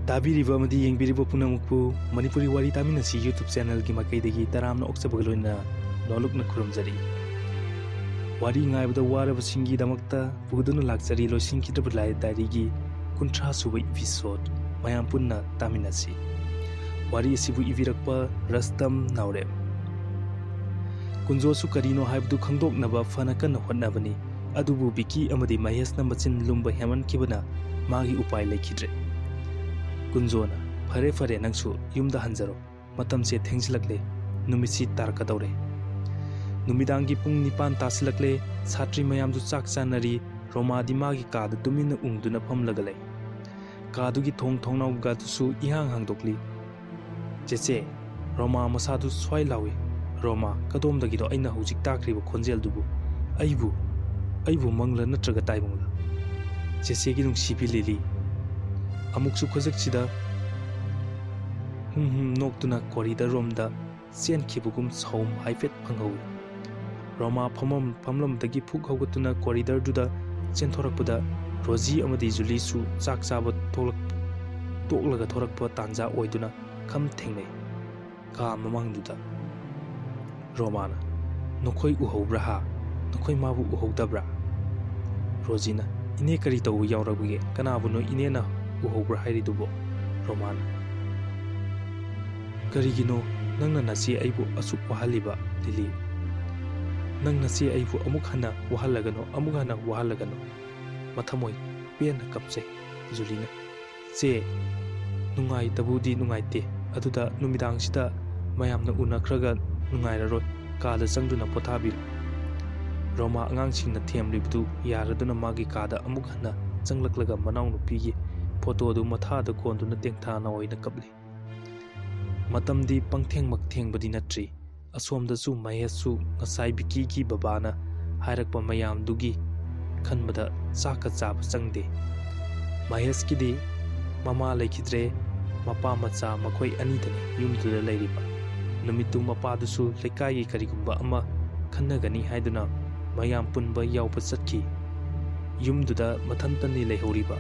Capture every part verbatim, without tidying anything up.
ꯇꯥꯕꯤꯔꯤꯕ ꯑꯃꯗꯤ ꯌꯦꯡꯕꯤꯔꯤꯕ ꯄꯨꯝꯅꯃꯛꯄꯨ ꯃꯅꯤꯄꯨꯔꯤ ꯋꯥꯔꯤ ꯇꯥꯃꯤꯟꯅꯁꯤ YouTube channelꯒꯤ ꯃꯥꯏꯀꯩꯗꯒꯤ ꯇꯔꯥꯝꯅ ꯑꯣꯛꯆꯕꯒ ꯂꯣꯏꯅꯅ ꯅꯣꯂꯨꯛꯅ ꯈꯨꯔꯨꯝꯖꯔꯤ꯫ ꯋꯥꯔꯤ ꯉꯥꯏꯕꯗ ꯋꯥꯔꯕꯁꯤꯡꯒꯤꯗꯃꯛꯇ ꯄꯨꯗꯨꯅ ꯂꯥꯛꯆꯔꯤ ꯂꯣꯏꯁꯤꯟꯈꯤꯗ꯭ꯔꯕ ꯂꯥꯏꯔ ꯗꯥꯏꯔꯤꯒꯤ ꯀꯨꯟꯊ꯭ꯔꯥ ꯁꯨꯕ episode꯫ ꯃꯌꯥꯝ ꯄꯨꯟꯅ ꯇꯥꯃꯤꯟꯅꯁꯤ꯫ ꯋꯥꯔꯤ ꯑꯁꯤꯕꯨ ꯏꯕꯤꯔꯛꯄ ꯔꯁꯇꯝ ꯅꯥꯎꯔꯦꯝ꯫ ꯀꯨꯟꯖꯣꯁꯨ ꯀꯔꯤꯅꯣ ꯍꯥꯏꯕꯗꯨ ꯈꯪꯗꯣꯛꯅꯕ ꯐꯅ ꯀꯟꯅ ꯍꯣꯠꯅꯕꯅꯤ꯫ ꯑꯗꯨꯕꯨ ꯕꯤꯀꯤ ꯑꯃꯗꯤ ꯃꯍꯦꯁꯅ ꯃꯆꯤꯟ ꯂꯨꯝꯕ ꯍꯦꯟꯃꯟꯈꯤꯕꯅ ꯃꯥꯒꯤ ꯎꯄꯥꯏ ꯂꯩꯈꯤꯗ꯭ꯔꯦ꯫ ꯀꯨꯟꯖꯣꯅ, "ꯐꯔꯦ, ꯐꯔꯦ, ꯅꯪꯁꯨ ꯌꯨꯝꯗ ꯍꯟꯖꯔꯣ꯫ ꯃꯇꯝꯁꯦ ꯊꯦꯡꯖꯤꯜꯂꯛꯂꯦ꯫ ꯅꯨꯃꯤꯠꯁꯤ ꯇꯥꯔꯛꯀꯗꯧꯔꯦ꯫" ꯅꯨꯃꯤꯗꯥꯡꯒꯤ ꯄꯨꯡ ꯅꯤꯄꯥꯟ ꯇꯥꯁꯤꯜꯂꯛꯂꯦ꯫ ꯁꯥꯇ꯭ꯔꯤ ꯃꯌꯥꯝꯁꯨ ꯆꯥꯛ ꯆꯥꯅꯔꯤ꯫ ꯔꯣꯃꯥꯗꯤ ꯃꯥꯒꯤ ꯀꯥꯗ ꯇꯨꯃꯤꯟꯅ ꯎꯪꯗꯨꯅ ꯐꯝꯂꯒ ꯂꯩ꯫ ꯀꯥꯗꯨꯒꯤ ꯊꯣꯡ ꯊꯣꯡꯅꯥꯎꯒꯗꯨꯁꯨ ꯏꯍꯥꯡ ꯍꯥꯡꯗꯣꯛꯂꯤ꯫ "ꯆꯦꯆꯦ!" ꯔꯣꯃꯥ ꯃꯁꯥꯗꯨ ꯁ꯭ꯋꯥꯏ ꯂꯥꯎꯏ꯫ "ꯔꯣꯃꯥ, ꯀꯗꯣꯝꯗꯒꯤꯅꯣ ꯑꯩꯅ ꯍꯧꯖꯤꯛ ꯇꯥꯈ꯭ꯔꯤꯕ ꯈꯣꯟꯖꯦꯜꯗꯨꯕꯨ? ꯑꯩꯕꯨ, ꯑꯩꯕꯨ ꯃꯪꯂ ꯅꯠꯇ꯭ꯔꯒ ꯇꯥꯏꯕꯪꯂ?" "ꯆꯦꯆꯦꯒꯤ ꯅꯨꯡꯁꯤꯕꯤ ꯂꯤꯂꯤ꯫" ꯑꯃꯨꯛꯁꯨ ꯈꯨꯖꯤꯛꯁꯤꯗ ꯍꯨꯝ ꯍꯨꯝ ꯅꯣꯛꯇꯨꯅ corridor ꯔꯣꯝꯗ ꯆꯦꯟꯈꯤꯕꯒꯨꯝ ꯁꯥꯎꯝ ꯍꯥꯏꯐꯦꯠ ꯐꯪꯍꯧꯏ꯫ ꯔꯣꯃꯥ ꯐꯝꯐꯝ, ꯐꯝꯂꯝꯗꯒꯤ ꯐꯨꯛ ꯍꯧꯒꯠꯇꯨꯅ corridor ꯗꯨꯗ ꯆꯦꯟꯊꯣꯔꯛꯄꯗ ꯔꯣꯖꯤ ꯑꯃꯗꯤ ꯖꯨꯂꯤꯁꯨ ꯆꯥꯛ ꯆꯥꯕ ꯊꯣꯛꯂꯛ-, ꯇꯣꯛꯂꯒ ꯊꯣꯔꯛꯄ ꯇꯥꯟꯖꯥ ꯑꯣꯏꯗꯨꯅ ꯈꯝ ꯊꯦꯡꯅꯩ꯫ ꯀꯥ ꯃꯃꯥꯡꯗꯨꯗ ꯔꯣꯃꯥꯅ, "ꯅꯈꯣꯏ ꯎꯍꯧꯕ꯭ꯔꯥ ꯍꯥ? ꯅꯈꯣꯏ ꯃꯥꯕꯨ ꯎꯍꯧꯗꯕ꯭ꯔꯥ?" ꯔꯣꯖꯤꯅ, "ꯏꯅꯦ, ꯀꯔꯤ ꯇꯧꯕ ꯌꯥꯎꯔꯕꯒꯦ? ꯀꯅꯥꯕꯨꯅꯣ ꯏꯅꯦꯅ ꯎꯍꯧꯕ꯭ꯔꯥ ꯍꯥꯏꯔꯤꯗꯨꯕꯣ?" ꯔꯣꯃꯥꯅ, "ꯀꯔꯤꯒꯤꯅꯣ ꯅꯪꯅ ꯅꯆꯦ ꯑꯩꯕꯨ ꯑꯁꯨꯛ ꯋꯥꯍꯜꯂꯤꯕ, ꯂꯤꯂꯤ? ꯅꯪ ꯅꯆꯦ ꯑꯩꯕꯨ ꯑꯃꯨꯛ ꯍꯟꯅ ꯋꯥꯍꯜꯂꯒꯅꯨ, ꯑꯃꯨꯛ ꯍꯟꯅ ꯋꯥꯍꯜꯂꯒꯅꯨ꯫" ꯃꯊꯃꯣꯏ ꯄꯦꯟꯅ ꯀꯞꯆꯩ꯫ ꯖꯨꯂꯤꯅ, "ꯆꯦ, ꯅꯨꯡꯉꯥꯏꯇꯕꯨꯗꯤ ꯅꯨꯡꯉꯥꯏꯇꯦ, ꯑꯗꯨꯗ ꯅꯨꯃꯤꯗꯥꯡꯁꯤꯗ ꯃꯌꯥꯝꯅ ꯎꯅꯈ꯭ꯔꯒ ꯅꯨꯡꯉꯥꯏꯔꯔꯣꯏ꯫ ꯀꯥꯗ ꯆꯪꯗꯨꯅ ꯄꯣꯊꯥꯕꯤꯔꯣ꯫" ꯔꯣꯃꯥ ꯑꯉꯥꯡꯁꯤꯡꯅ ꯊꯦꯝꯂꯤꯕꯗꯨ ꯌꯥꯔꯗꯨꯅ ꯃꯥꯒꯤ ꯀꯥꯗ ꯑꯃꯨꯛ ꯍꯟꯅ ꯆꯪꯂꯛꯂꯒ ꯃꯅꯥꯎꯅꯨꯄꯤꯒꯤ photo ꯗꯨ ꯃꯊꯥꯗ ꯀꯣꯟꯗꯨꯅ ꯇꯦꯡꯊꯥ ꯅꯥꯑꯣꯏꯅ ꯀꯞꯂꯤ꯫ ꯃꯇꯝꯗꯤ ꯄꯪꯊꯦꯡꯃꯛ ꯊꯦꯡꯕꯗꯤ ꯅꯠꯇ꯭ꯔꯤ꯫ ꯑꯁꯣꯝꯗꯁꯨ ꯃꯍꯦꯁꯁꯨ ꯉꯁꯥꯏ ꯕꯤꯀꯤꯒꯤ ꯕꯕꯥꯅ ꯍꯥꯏꯔꯛꯄ ꯃꯌꯥꯝꯗꯨꯒꯤ ꯈꯟꯕꯗ ꯆꯥꯛꯀ ꯆꯥꯕ ꯆꯪꯗꯦ꯫ ꯃꯍꯦꯁꯀꯤꯗꯤ ꯃꯃꯥ ꯂꯩꯈꯤꯗ꯭ꯔꯦ, ꯃꯄꯥ ꯃꯆꯥ ꯃꯈꯣꯏ ꯑꯅꯤꯗꯅꯤ ꯌꯨꯝꯗꯨꯗ ꯂꯩꯔꯤꯕ꯫ ꯅꯨꯃꯤꯠꯇꯨ ꯃꯄꯥꯗꯨꯁꯨ ꯂꯩꯀꯥꯏꯒꯤ ꯀꯔꯤꯒꯨꯝꯕ ꯑꯃ ꯈꯟꯅꯒꯅꯤ ꯍꯥꯏꯗꯨꯅ ꯃꯌꯥꯝ ꯄꯨꯟꯕ ꯌꯥꯎꯕ ꯆꯠꯈꯤ꯫ ꯌꯨꯝꯗꯨꯗ ꯃꯊꯟꯇꯅꯤ ꯂꯩꯍꯧꯔꯤꯕ꯫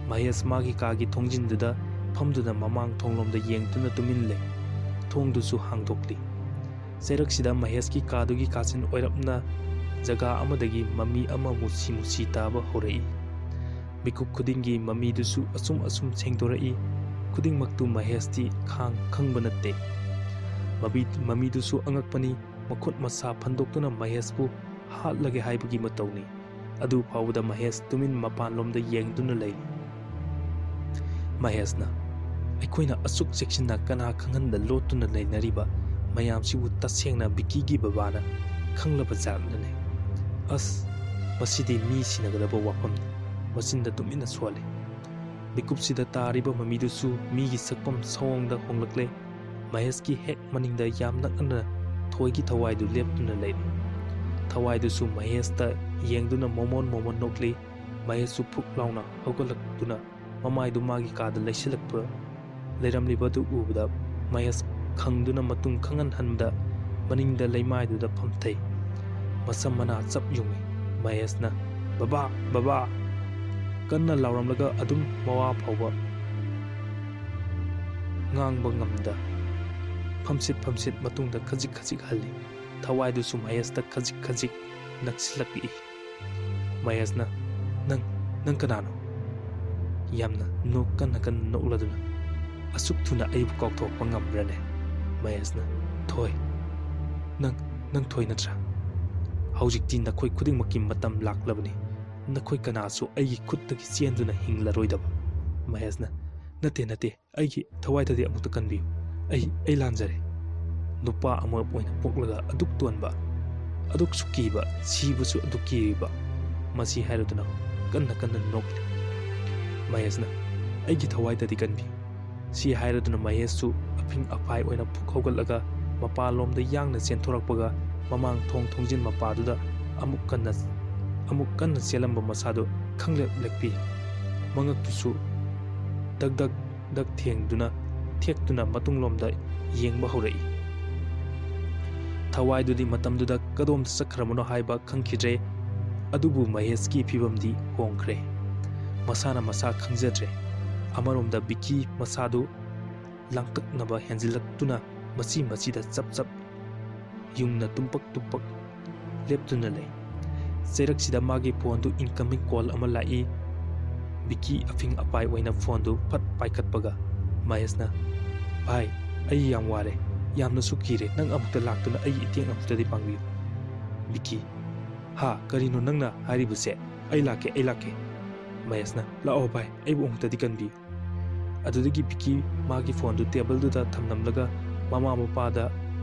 ꯃꯍꯦꯁ ꯃꯥꯒꯤ ꯀꯥꯒꯤ ꯊꯣꯡꯖꯤꯟꯗꯨꯗ ꯐꯝꯗꯨꯅ ꯃꯃꯥꯡ ꯊꯣꯡꯂꯣꯝꯗ ꯌꯦꯡꯗꯨꯅ ꯇꯨꯃꯤꯟ ꯂꯩ꯫ ꯊꯣꯡꯗꯨꯁꯨ ꯍꯥꯡꯗꯣꯛꯂꯤ꯫ ꯆꯩꯔꯛꯁꯤꯗ ꯃꯍꯦꯁꯀꯤ ꯀꯥꯗꯨꯒꯤ ꯀꯥꯆꯤꯟ ꯑꯣꯏꯔꯞꯅ ꯖꯒꯥ ꯑꯃꯗꯒꯤ ꯃꯃꯤ ꯑꯃ ꯃꯨꯁꯤ ꯃꯨꯁꯤ ꯇꯥꯕ ꯍꯧꯔꯛꯏ꯫ ꯃꯤꯀꯨꯞ ꯈꯨꯗꯤꯡꯒꯤ ꯃꯃꯤꯗꯨꯁꯨ ꯑꯁꯨꯝ ꯑꯁꯨꯝ ꯁꯦꯡꯗꯣꯔꯛꯏ꯫ ꯈꯨꯗꯤꯡꯃꯛꯇꯨ ꯃꯍꯦꯁꯇꯤ ꯈꯥꯡ ꯈꯪꯕ ꯅꯠꯇꯦ꯫ ꯃꯃꯤ-, ꯃꯃꯤꯗꯨꯁꯨ ꯑꯉꯛꯄꯅꯤ꯫ ꯃꯈꯨꯠ ꯃꯁꯥ ꯐꯟꯗꯣꯛꯇꯨꯅ ꯃꯍꯦꯁꯄꯨ ꯍꯥꯠꯂꯒꯦ ꯍꯥꯏꯕꯒꯤ ꯃꯇꯧꯅꯤ꯫ ꯑꯗꯨ ꯐꯥꯎꯕꯗ ꯃꯍꯦꯁ ꯇꯨꯃꯤꯟ ꯃꯄꯥꯟꯂꯣꯝꯗ ꯌꯦꯡꯗꯨꯅ ꯂꯩꯔꯤ꯫ ꯃꯍꯦꯁꯅ, "ꯑꯩꯈꯣꯏꯅ ꯑꯁꯨꯛ ꯆꯦꯛꯁꯤꯟꯅ ꯀꯅꯥ ꯈꯪꯍꯟꯗ ꯂꯣꯠꯇꯨꯅ ꯂꯩꯅꯔꯤꯕ ꯃꯌꯥꯝꯁꯤꯕꯨ ꯇꯁꯦꯡꯅ ꯕꯤꯀꯤꯒꯤ ꯕꯕꯥꯅ ꯈꯪꯂꯕ ꯖꯥꯠꯂꯅꯦ? ꯑꯁ, ꯃꯁꯤꯗꯤ ꯃꯤ ꯁꯤꯟꯅꯒꯗꯕ ꯋꯥꯐꯝꯅꯤ꯫" ꯃꯆꯤꯟꯗ ꯇꯨꯃꯤꯟꯅ ꯁꯣꯜꯂꯤ꯫ ꯃꯤꯀꯨꯞꯁꯤꯗ ꯇꯥꯔꯤꯕ ꯃꯃꯤꯗꯨꯁꯨ ꯃꯤꯒꯤ ꯁꯛꯐꯝ ꯁꯑꯣꯡꯗ ꯍꯣꯡꯂꯛꯂꯦ꯫ ꯃꯍꯦꯁꯀꯤ ꯍꯦꯛ ꯃꯅꯤꯡꯗ ꯌꯥꯝ ꯅꯛꯅ ꯊꯣꯏꯒꯤ ꯊꯋꯥꯏꯗꯨ ꯂꯦꯞꯇꯨꯅ ꯂꯩꯔꯤ꯫ ꯊꯋꯥꯏꯗꯨꯁꯨ ꯃꯍꯦꯁꯇ ꯌꯦꯡꯗꯨꯅ ꯃꯣꯃꯣꯟ ꯃꯣꯃꯣꯟ ꯅꯣꯛꯂꯤ꯫ ꯃꯍꯦꯁꯁꯨ ꯐꯨꯛ ꯂꯥꯎꯅ ꯍꯧꯒꯠꯂꯛꯇꯨꯅ ꯃꯃꯥꯏꯗꯨ ꯃꯥꯒꯤ ꯀꯥꯗ ꯂꯩꯁꯤꯜꯂꯛꯄ ꯂꯩꯔꯝꯂꯤꯕꯗꯨ ꯎꯕꯗ ꯃꯍꯦꯁ ꯈꯪꯗꯨꯅ ꯃꯇꯨꯡ ꯈꯪꯍꯟ ꯍꯟꯕꯗ ꯃꯅꯤꯡꯗ ꯂꯩꯃꯥꯏꯗꯨꯗ ꯐꯝꯊꯩ꯫ ꯃꯁꯝ ꯃꯅꯥ ꯆꯞ ꯌꯨꯡꯏ꯫ ꯃꯍꯦꯁꯅ, "ꯕꯕꯥ, ꯕꯕꯥ!" ꯀꯟꯅ ꯂꯥꯎꯔꯝꯂꯒ ꯑꯗꯨꯝ ꯃꯋꯥ ꯐꯥꯎꯕ ꯉꯥꯡꯕ ꯉꯝꯗ ꯐꯝꯁꯤꯠ ꯐꯝꯁꯤꯠ ꯃꯇꯨꯡꯗ ꯈꯖꯤꯛ ꯈꯖꯤꯛ ꯍꯜꯂꯤ꯫ ꯊꯋꯥꯏꯗꯨꯁꯨ ꯃꯍꯦꯁꯇ ꯈꯖꯤꯛ ꯈꯖꯤꯛ ꯅꯛꯁꯤꯜꯂꯛꯏ꯫ ꯃꯍꯦꯁꯅ, "ꯅꯪ, ꯅꯪ ꯀꯅꯥꯅꯣ?" ꯌꯥꯝꯅ ꯅꯣꯛ-, ꯀꯟꯅ ꯀꯟꯅ ꯅꯣꯛꯂꯗꯨꯅ, "ꯑꯁꯨꯛ ꯊꯨꯅ ꯑꯩꯕꯨ ꯀꯥꯎꯊꯣꯛꯄ ꯉꯝꯕ꯭ꯔꯅꯦ?" ꯃꯍꯦꯁꯅ, "ꯊꯣꯏ, ꯅꯪ, ꯅꯪ ꯊꯣꯏ ꯅꯠꯇ꯭ꯔꯥ? ꯍꯧꯖꯤꯛꯇꯤ ꯅꯈꯣꯏ ꯈꯨꯗꯤꯡꯃꯛꯀꯤ ꯃꯇꯝ ꯂꯥꯛꯂꯕꯅꯤ꯫ ꯅꯈꯣꯏ ꯀꯅꯥꯁꯨ ꯑꯩꯒꯤ ꯈꯨꯠꯇꯒꯤ ꯆꯦꯟꯗꯨꯅ ꯍꯤꯡꯂꯔꯣꯏꯗꯕ꯫" ꯃꯍꯦꯁꯅ, "ꯅꯠꯇꯦ, ꯅꯠꯇꯦ, ꯑꯩꯒꯤ ꯊꯋꯥꯏꯗꯗꯤ ꯑꯃꯨꯛꯇ ꯀꯟꯕꯤꯌꯨ꯫ ꯑꯩ, ꯑꯩ ꯂꯥꯟꯖꯔꯦ꯫ ꯅꯨꯄꯥ ꯑꯃ ꯑꯣꯏꯅ ꯄꯣꯛꯂꯒ ꯑꯗꯨꯛ ꯇꯣꯟꯕ, ꯑꯗꯨꯛꯁꯨ ꯀꯤꯕ, ꯁꯤꯕꯁꯨ ꯑꯗꯨꯛ ꯀꯤꯔꯤꯕ꯫" ꯃꯁꯤ ꯍꯥꯏꯔꯗꯨꯅ ꯀꯟꯅ ꯀꯟꯅ ꯅꯣꯛꯂꯤ꯫ ꯃꯍꯦꯁꯅ, "ꯑꯩꯒꯤ ꯊꯋꯥꯏꯗꯗꯤ ꯀꯟꯕꯤꯌꯨ꯫" ꯁꯤ ꯍꯥꯏꯔꯗꯨꯅ ꯃꯍꯦꯁꯁꯨ ꯑꯐꯤꯡ ꯑꯐꯥꯏ ꯑꯣꯏꯅ ꯐꯨꯛ ꯍꯧꯒꯠꯂꯒ ꯃꯄꯥꯟꯂꯣꯝꯗ ꯌꯥꯡꯅ ꯆꯦꯟꯊꯣꯔꯛꯄꯒ ꯃꯃꯥꯡ ꯊꯣꯡ ꯊꯣꯡꯖꯤꯟ ꯃꯄꯥꯗꯨꯗ ꯑꯃꯨꯛ ꯀꯟꯅ, ꯑꯃꯨꯛ ꯀꯟꯅ ꯆꯦꯜꯂꯝꯕ ꯃꯁꯥꯗꯨ ꯈꯪꯂꯦꯛ ꯂꯦꯛꯄꯤ꯫ ꯃꯉꯛꯇꯨꯁꯨ ꯗꯛ ꯗꯛ ꯗꯛ ꯊꯦꯡꯗꯨꯅ ꯊꯦꯛꯇꯨꯅ ꯃꯇꯨꯡꯂꯣꯝꯗ ꯌꯦꯡꯕ ꯍꯧꯔꯛꯏ꯫ ꯊꯋꯥꯏꯗꯨꯗꯤ ꯃꯇꯝꯗꯨꯗ ꯀꯗꯣꯝꯗ ꯆꯠꯈ꯭ꯔꯕꯅꯣ ꯍꯥꯏꯕ ꯈꯪꯈꯤꯗ꯭ꯔꯦ꯫ ꯑꯗꯨꯕꯨ ꯃꯍꯦꯁꯀꯤ ꯐꯤꯕꯝꯗꯤ ꯍꯣꯡꯈ꯭ꯔꯦ꯫ ꯃꯁꯥꯅ ꯃꯁꯥ ꯈꯪꯖꯗ꯭ꯔꯦ꯫ ꯑꯃꯔꯣꯝꯗ ꯕꯤꯀꯤ ꯃꯁꯥꯗꯨ ꯂꯥꯡꯇꯛꯅꯕ ꯍꯦꯟꯖꯤꯜꯂꯛꯇꯨꯅ ꯃꯆꯤ ꯃꯆꯤꯗ ꯆꯞ ꯆꯞ ꯌꯨꯡꯅ ꯇꯨꯝꯄꯛ ꯇꯨꯝꯄꯛ ꯂꯦꯞꯇꯨꯅ ꯂꯩ꯫ ꯆꯩꯔꯛꯁꯤꯗ ꯃꯥꯒꯤ ꯐꯣꯟꯗꯨ incoming call ꯑꯃ ꯂꯥꯛꯏ꯫ ꯕꯤꯀꯤ ꯑꯐꯤꯡ ꯑꯄꯥꯏ ꯑꯣꯏꯅ ꯐꯣꯟꯗꯨ ꯐꯠ ꯄꯥꯏꯈꯠꯄꯒ ꯃꯍꯦꯁꯅ, "ꯚꯥꯏ, ꯑꯩ ꯌꯥꯝ ꯋꯥꯔꯦ, ꯌꯥꯝꯅꯁꯨ ꯀꯤꯔꯦ, ꯅꯪ ꯑꯃꯨꯛꯇ ꯂꯥꯛꯇꯨꯅ ꯑꯩꯒꯤ ꯏꯇꯦꯡ ꯑꯃꯨꯛꯇꯗꯤ ꯄꯥꯡꯕꯤꯌꯨ꯫" ꯕꯤꯀꯤ, "ꯍꯥ, ꯀꯔꯤꯅꯣ ꯅꯪꯅ ꯍꯥꯏꯔꯤꯕꯁꯦ? ꯑꯩ ꯂꯥꯛꯀꯦ, ꯑꯩ ꯂꯥꯛꯀꯦ꯫" ꯃꯍꯦꯁꯅ, "ꯂꯥꯛꯑꯣ ꯚꯥꯏ, ꯑꯩꯕꯨ ꯑꯃꯨꯛꯇꯗꯤ ꯀꯟꯕꯤꯌꯨ꯫" ꯑꯗꯨꯗꯒꯤ ꯕꯤꯀꯤ ꯃꯥꯒꯤ ꯐꯣꯟꯗꯨ ꯇꯦꯕꯜꯗꯨꯗ ꯊꯝꯂꯝꯂꯒ ꯃꯃꯥ ꯃꯄꯥꯗ,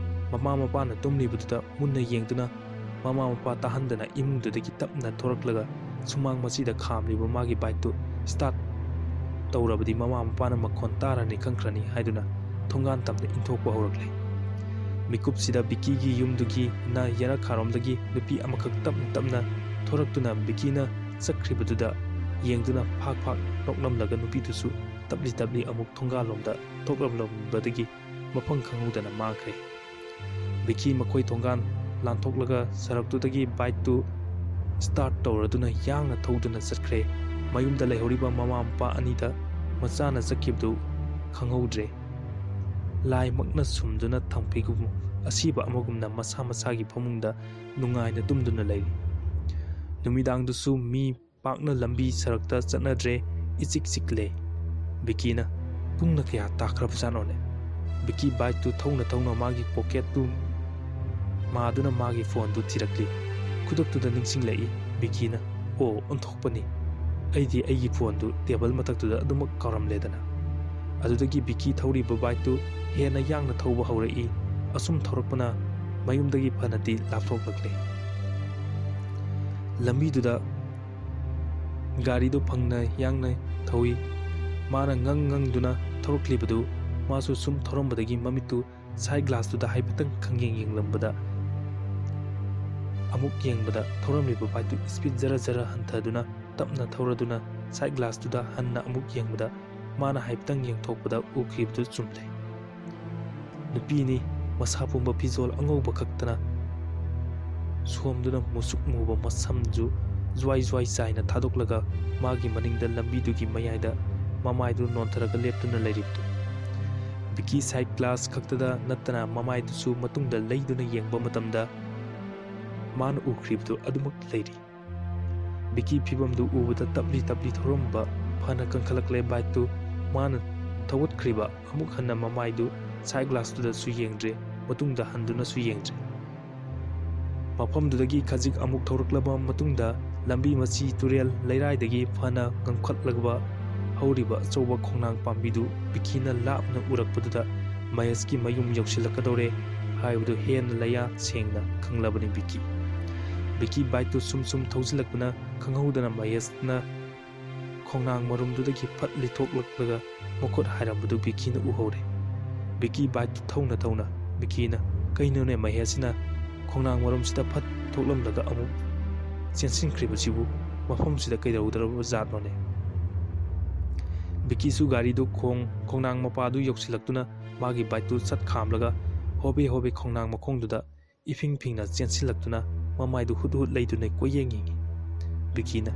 ꯃꯃꯥ ꯃꯄꯥꯅ ꯇꯨꯝꯂꯤꯕꯗꯨꯗ ꯃꯨꯟꯅ ꯌꯦꯡꯗꯨꯅ ꯃꯃꯥ ꯃꯄꯥ ꯇꯥꯍꯟꯗꯅ ꯏꯃꯨꯡꯗꯨꯗꯒꯤ ꯇꯞꯅ ꯊꯣꯔꯛꯂꯒ ꯁꯨꯃꯥꯡ ꯃꯆꯤꯗ ꯈꯥꯝꯂꯤꯕ ꯃꯥꯒꯤ ꯕꯥꯏꯛꯇꯨ start ꯇꯧꯔꯕꯗꯤ ꯃꯃꯥ ꯃꯄꯥꯅ ꯃꯈꯣꯟ ꯇꯥꯔꯅꯤ ꯈꯪꯈ꯭ꯔꯅꯤ ꯍꯥꯏꯗꯨꯅ ꯊꯣꯡꯒꯥꯟ ꯇꯝꯅ ꯏꯟꯊꯣꯛꯄ ꯍꯧꯔꯛꯂꯦ꯫ ꯃꯤꯀꯨꯞꯁꯤꯗ ꯕꯤꯀꯤꯒꯤ ꯌꯨꯝꯗꯨꯒꯤ ꯅꯥ ꯌꯦꯅꯈꯥꯔꯣꯝꯗꯒꯤ ꯅꯨꯄꯤ ꯑꯃꯈꯛ ꯇꯞꯅ ꯇꯞꯅ ꯊꯣꯔꯛꯇꯨꯅ ꯕꯤꯀꯤꯅ ꯆꯠꯈ꯭ꯔꯤꯕꯗꯨꯗ ꯌꯦꯡꯗꯨꯅ ꯐꯥꯛ ꯐꯥꯛ ꯅꯣꯛꯂꯝꯂꯒ ꯅꯨꯄꯤꯗꯨꯁꯨ ꯇꯞꯂꯤ ꯇꯞꯂꯤ ꯑꯃꯨꯛ ꯊꯣꯡꯒꯥꯜꯂꯣꯝꯗ ꯊꯣꯛꯂꯝꯂꯝꯕꯗꯒꯤ ꯃꯐꯝ ꯈꯪꯍꯧꯗꯅ ꯃꯥꯡꯈ꯭ꯔꯦ꯫ ꯕꯤꯀꯤ ꯃꯈꯣꯏ ꯊꯣꯡꯒꯥꯟ ꯂꯥꯟꯊꯣꯛꯂꯒ ꯁꯔꯛꯇꯨꯗꯒꯤ ꯕꯥꯏꯛꯇꯨ start ꯇꯧꯔꯗꯨꯅ ꯌꯥꯡꯅ ꯊꯧꯗꯨꯅ ꯆꯠꯈ꯭ꯔꯦ꯫ ꯃꯌꯨꯝꯗ ꯂꯩꯍꯧꯔꯤꯕ ꯃꯃꯥ ꯃꯄꯥ ꯑꯅꯤꯗ ꯃꯆꯥꯅ ꯆꯠꯈꯤꯕꯗꯨ ꯈꯪꯍꯧꯗ꯭ꯔꯦ꯫ ꯂꯥꯏꯃꯛꯅ ꯁꯨꯝꯗꯨꯅ ꯊꯝꯈꯤꯒꯨꯝ ꯑꯁꯤꯕ ꯑꯃꯒꯨꯝꯅ ꯃꯁꯥ ꯃꯁꯥꯒꯤ ꯐꯃꯨꯡꯗ ꯅꯨꯡꯉꯥꯏꯅ ꯇꯨꯝꯗꯨꯅ ꯂꯩꯔꯤ꯫ ꯅꯨꯃꯤꯗꯥꯡꯗꯨꯁꯨ ꯃꯤ ꯄꯥꯛꯅ ꯂꯝꯕꯤ ꯁꯔꯛꯇ ꯆꯠꯅꯗ꯭ꯔꯦ, ꯏꯆꯤꯛ ꯆꯤꯛꯂꯦ꯫ ꯕꯤꯀꯤꯅ, "ꯄꯨꯡꯅ ꯀꯌꯥ ꯇꯥꯈ꯭ꯔꯕꯖꯥꯠꯅꯣꯅꯦ?" ꯕꯤꯀꯤ ꯕꯥꯏꯛꯇꯨ ꯊꯧꯅ ꯊꯧꯅ ꯃꯥꯒꯤ ꯄꯣꯀꯦꯠꯇꯨ ꯃꯥꯗꯨꯅ ꯃꯥꯒꯤ ꯐꯣꯟꯗꯨ ꯊꯤꯔꯛꯂꯤ꯫ ꯈꯨꯗꯛꯇꯨꯗ ꯅꯤꯡꯁꯤꯡꯂꯛꯏ ꯕꯤꯀꯤꯅ, "ꯑꯣ, ꯑꯣꯟꯊꯣꯛꯄꯅꯤ, ꯑꯩꯗꯤ ꯑꯩꯒꯤ ꯐꯣꯟꯗꯨ ꯇꯦꯕꯜ ꯃꯊꯛꯇꯨꯗ ꯑꯗꯨꯃꯛ ꯀꯥꯎꯔꯝꯂꯦꯗꯅ꯫" ꯑꯗꯨꯗꯒꯤ ꯕꯤꯀꯤ ꯊꯧꯔꯤꯕ ꯕꯥꯏꯛꯇꯨ ꯍꯦꯟꯅ ꯌꯥꯡꯅ ꯊꯧꯕ ꯍꯧꯔꯛꯏ꯫ ꯑꯁꯨꯝ ꯊꯧꯔꯛꯄꯅ ꯃꯌꯨꯝꯗꯒꯤ ꯐꯅꯗꯤ ꯂꯥꯞꯊꯣꯛꯂꯛꯂꯦ꯫ ꯂꯝꯕꯤꯗꯨꯗ ꯒꯥꯔꯤꯗꯨ ꯐꯪꯅ ꯌꯥꯡꯅ ꯊꯧꯏ꯫ ꯃꯥꯅ ꯉꯪ ꯉꯪꯗꯨꯅ ꯊꯧꯔꯛꯂꯤꯕꯗꯨ ꯃꯥꯁꯨ ꯁꯨꯝ ꯊꯧꯔꯝꯕꯗꯒꯤ ꯃꯃꯤꯠꯇꯨ side glassꯇꯨꯗ ꯍꯥꯏꯐꯦꯠꯇꯪ ꯈꯪꯌꯦꯡ ꯌꯦꯡꯂꯝꯕꯗ, ꯑꯃꯨꯛ ꯌꯦꯡꯕꯗ ꯊꯧꯔꯝꯂꯤꯕ ꯕꯥꯏꯛꯇꯨ speed ꯖꯔ ꯖꯔ ꯍꯟꯊꯗꯨꯅ ꯇꯞꯅ ꯊꯧꯔꯗꯨꯅ side glassꯇꯨꯗ ꯍꯟꯅ ꯑꯃꯨꯛ ꯌꯦꯡꯕꯗ ꯃꯥꯅ ꯍꯥꯏꯐꯦꯠꯇꯪ ꯌꯦꯡꯊꯣꯛꯄꯗ ꯎꯈꯤꯕꯗꯨ ꯆꯨꯝꯂꯦ꯫ ꯅꯨꯄꯤꯅꯤ, ꯃꯁꯥ ꯄꯨꯝꯕ ꯐꯤꯖꯣꯜ ꯑꯉꯧꯕ ꯈꯛꯇꯅ ꯁꯣꯝꯗꯨꯅ ꯃꯨꯁꯨꯛ ꯃꯨꯕ ꯃꯁꯝꯁꯨ ꯖ꯭ꯋꯥꯏ ꯖ꯭ꯋꯥꯏ ꯆꯥꯏꯅ ꯊꯥꯗꯣꯛꯂꯒ ꯃꯥꯒꯤ ꯃꯅꯤꯡꯗ ꯂꯝꯕꯤꯗꯨꯒꯤ ꯃꯌꯥꯏꯗ ꯃꯃꯥꯏꯗꯨ ꯅꯣꯟꯊꯔꯒ ꯂꯦꯞꯇꯨꯅ ꯂꯩꯔꯤꯕꯗꯨ꯫ ꯕꯤꯀꯤ ꯁꯥꯏꯠ ꯒ꯭ꯂꯥꯁ ꯈꯛꯇꯗ ꯅꯠꯇꯅ ꯃꯃꯥꯏꯗꯨꯁꯨ ꯃꯇꯨꯡꯗ ꯂꯩꯗꯨꯅ ꯌꯦꯡꯕ ꯃꯇꯝꯗ ꯃꯥꯅ ꯎꯈ꯭ꯔꯤꯕꯗꯨ ꯑꯗꯨꯃꯛ ꯂꯩꯔꯤ꯫ ꯕꯤꯀꯤ ꯐꯤꯕꯝꯗꯨ ꯎꯕꯗ ꯇꯞꯂꯤ ꯇꯞꯂꯤ ꯊꯧꯔꯝꯕ ꯐꯅ ꯀꯟꯈꯠꯂꯛꯂꯦ ꯕꯥꯏꯛꯇꯨ꯫ ꯃꯥꯅ ꯊꯧꯒꯠꯈ꯭ꯔꯤꯕ ꯑꯃꯨꯛ ꯍꯟꯅ ꯃꯃꯥꯏꯗꯨ ꯁꯥꯏꯠ ꯒ꯭ꯂꯥꯁꯇꯨꯗꯁꯨ ꯌꯦꯡꯗ꯭ꯔꯦ, ꯃꯇꯨꯡꯗ ꯍꯟꯗꯨꯅꯁꯨ ꯌꯦꯡꯗ꯭ꯔꯦ꯫ ꯃꯐꯝꯗꯨꯗꯒꯤ ꯈꯖꯤꯛ ꯑꯃꯨꯛ ꯊꯧꯔꯛꯂꯕ ꯃꯇꯨꯡꯗ ꯂꯝꯕꯤ ꯃꯆꯤ ꯇꯨꯔꯦꯜ ꯂꯩꯔꯥꯏꯗꯒꯤ ꯐꯅ ꯉꯝꯈꯠꯂꯛꯄ ꯍꯧꯔꯤꯕ ꯑꯆꯧꯕ ꯈꯣꯡꯅꯥꯡ ꯄꯥꯝꯕꯤꯗꯨ ꯕꯤꯀꯤꯅ ꯂꯥꯞꯅ ꯎꯔꯛꯄꯗꯨꯗ ꯃꯍꯦꯁꯀꯤ ꯃꯌꯨꯝ ꯌꯧꯁꯤꯜꯂꯛꯀꯗꯧꯔꯦ ꯍꯥꯏꯕꯗꯨ ꯍꯦꯟꯅ ꯂꯌꯥ ꯁꯦꯡꯅ ꯈꯪꯂꯕꯅꯤ ꯕꯤꯀꯤ꯫ ꯕꯤꯀꯤ ꯕꯥꯏꯛꯇꯨ ꯁꯨꯝ ꯁꯨꯝ ꯊꯧꯖꯤꯜꯂꯛꯄꯅ ꯈꯪꯍꯧꯗꯅ ꯃꯍꯦꯁꯅ ꯈꯣꯡꯅꯥꯡ ꯃꯔꯨꯝꯗꯨꯗꯒꯤ ꯐꯠ ꯂꯤꯊꯣꯛꯂꯛꯂꯒ ꯃꯈꯨꯠ ꯍꯥꯏꯔꯝꯕꯗꯨ ꯕꯤꯀꯤꯅ ꯎꯍꯧꯔꯦ꯫ ꯕꯤꯀꯤ ꯕꯥꯏꯛꯇꯨ ꯊꯧꯅ ꯊꯧꯅ ꯕꯤꯀꯤꯅ, "ꯀꯩꯅꯣꯅꯦ ꯃꯍꯦꯁꯁꯤꯅ ꯈꯣꯡꯅꯥꯡ ꯃꯔꯨꯝꯁꯤꯗ ꯐꯠ ꯊꯣꯛꯂꯝꯂꯒ ꯑꯃꯨꯛ ꯆꯦꯟꯁꯤꯟꯈ꯭ꯔꯤꯕꯁꯤꯕꯨ? ꯃꯐꯝꯁꯤꯗ ꯀꯩꯗꯧꯗ꯭ꯔꯕ ꯖꯥꯠꯅꯣꯅꯦ?" ꯕꯤꯀꯤꯁꯨ ꯒꯥꯔꯤꯗꯨ ꯈꯣꯡ ꯈꯣꯡꯅꯥꯡ ꯃꯄꯥꯗꯨ ꯌꯧꯁꯤꯜꯂꯛꯇꯨꯅ ꯃꯥꯒꯤ ꯕꯥꯏꯛꯇꯨ ꯆꯠ ꯈꯥꯝꯂꯒ ꯍꯣꯕꯦ ꯍꯣꯕꯦ ꯈꯣꯡꯅꯥꯡ ꯃꯈꯣꯡꯗꯨꯗ ꯏꯐꯤꯡ ꯐꯤꯡꯅ ꯆꯦꯟꯁꯤꯜꯂꯛꯇꯨꯅ ꯃꯃꯥꯏꯗꯨ ꯍꯨꯠ ꯍꯨꯠ ꯂꯩꯗꯨꯅ ꯀꯣꯏꯌꯦꯡ ꯌꯦꯡꯉꯤ꯫ ꯕꯤꯀꯤꯅ,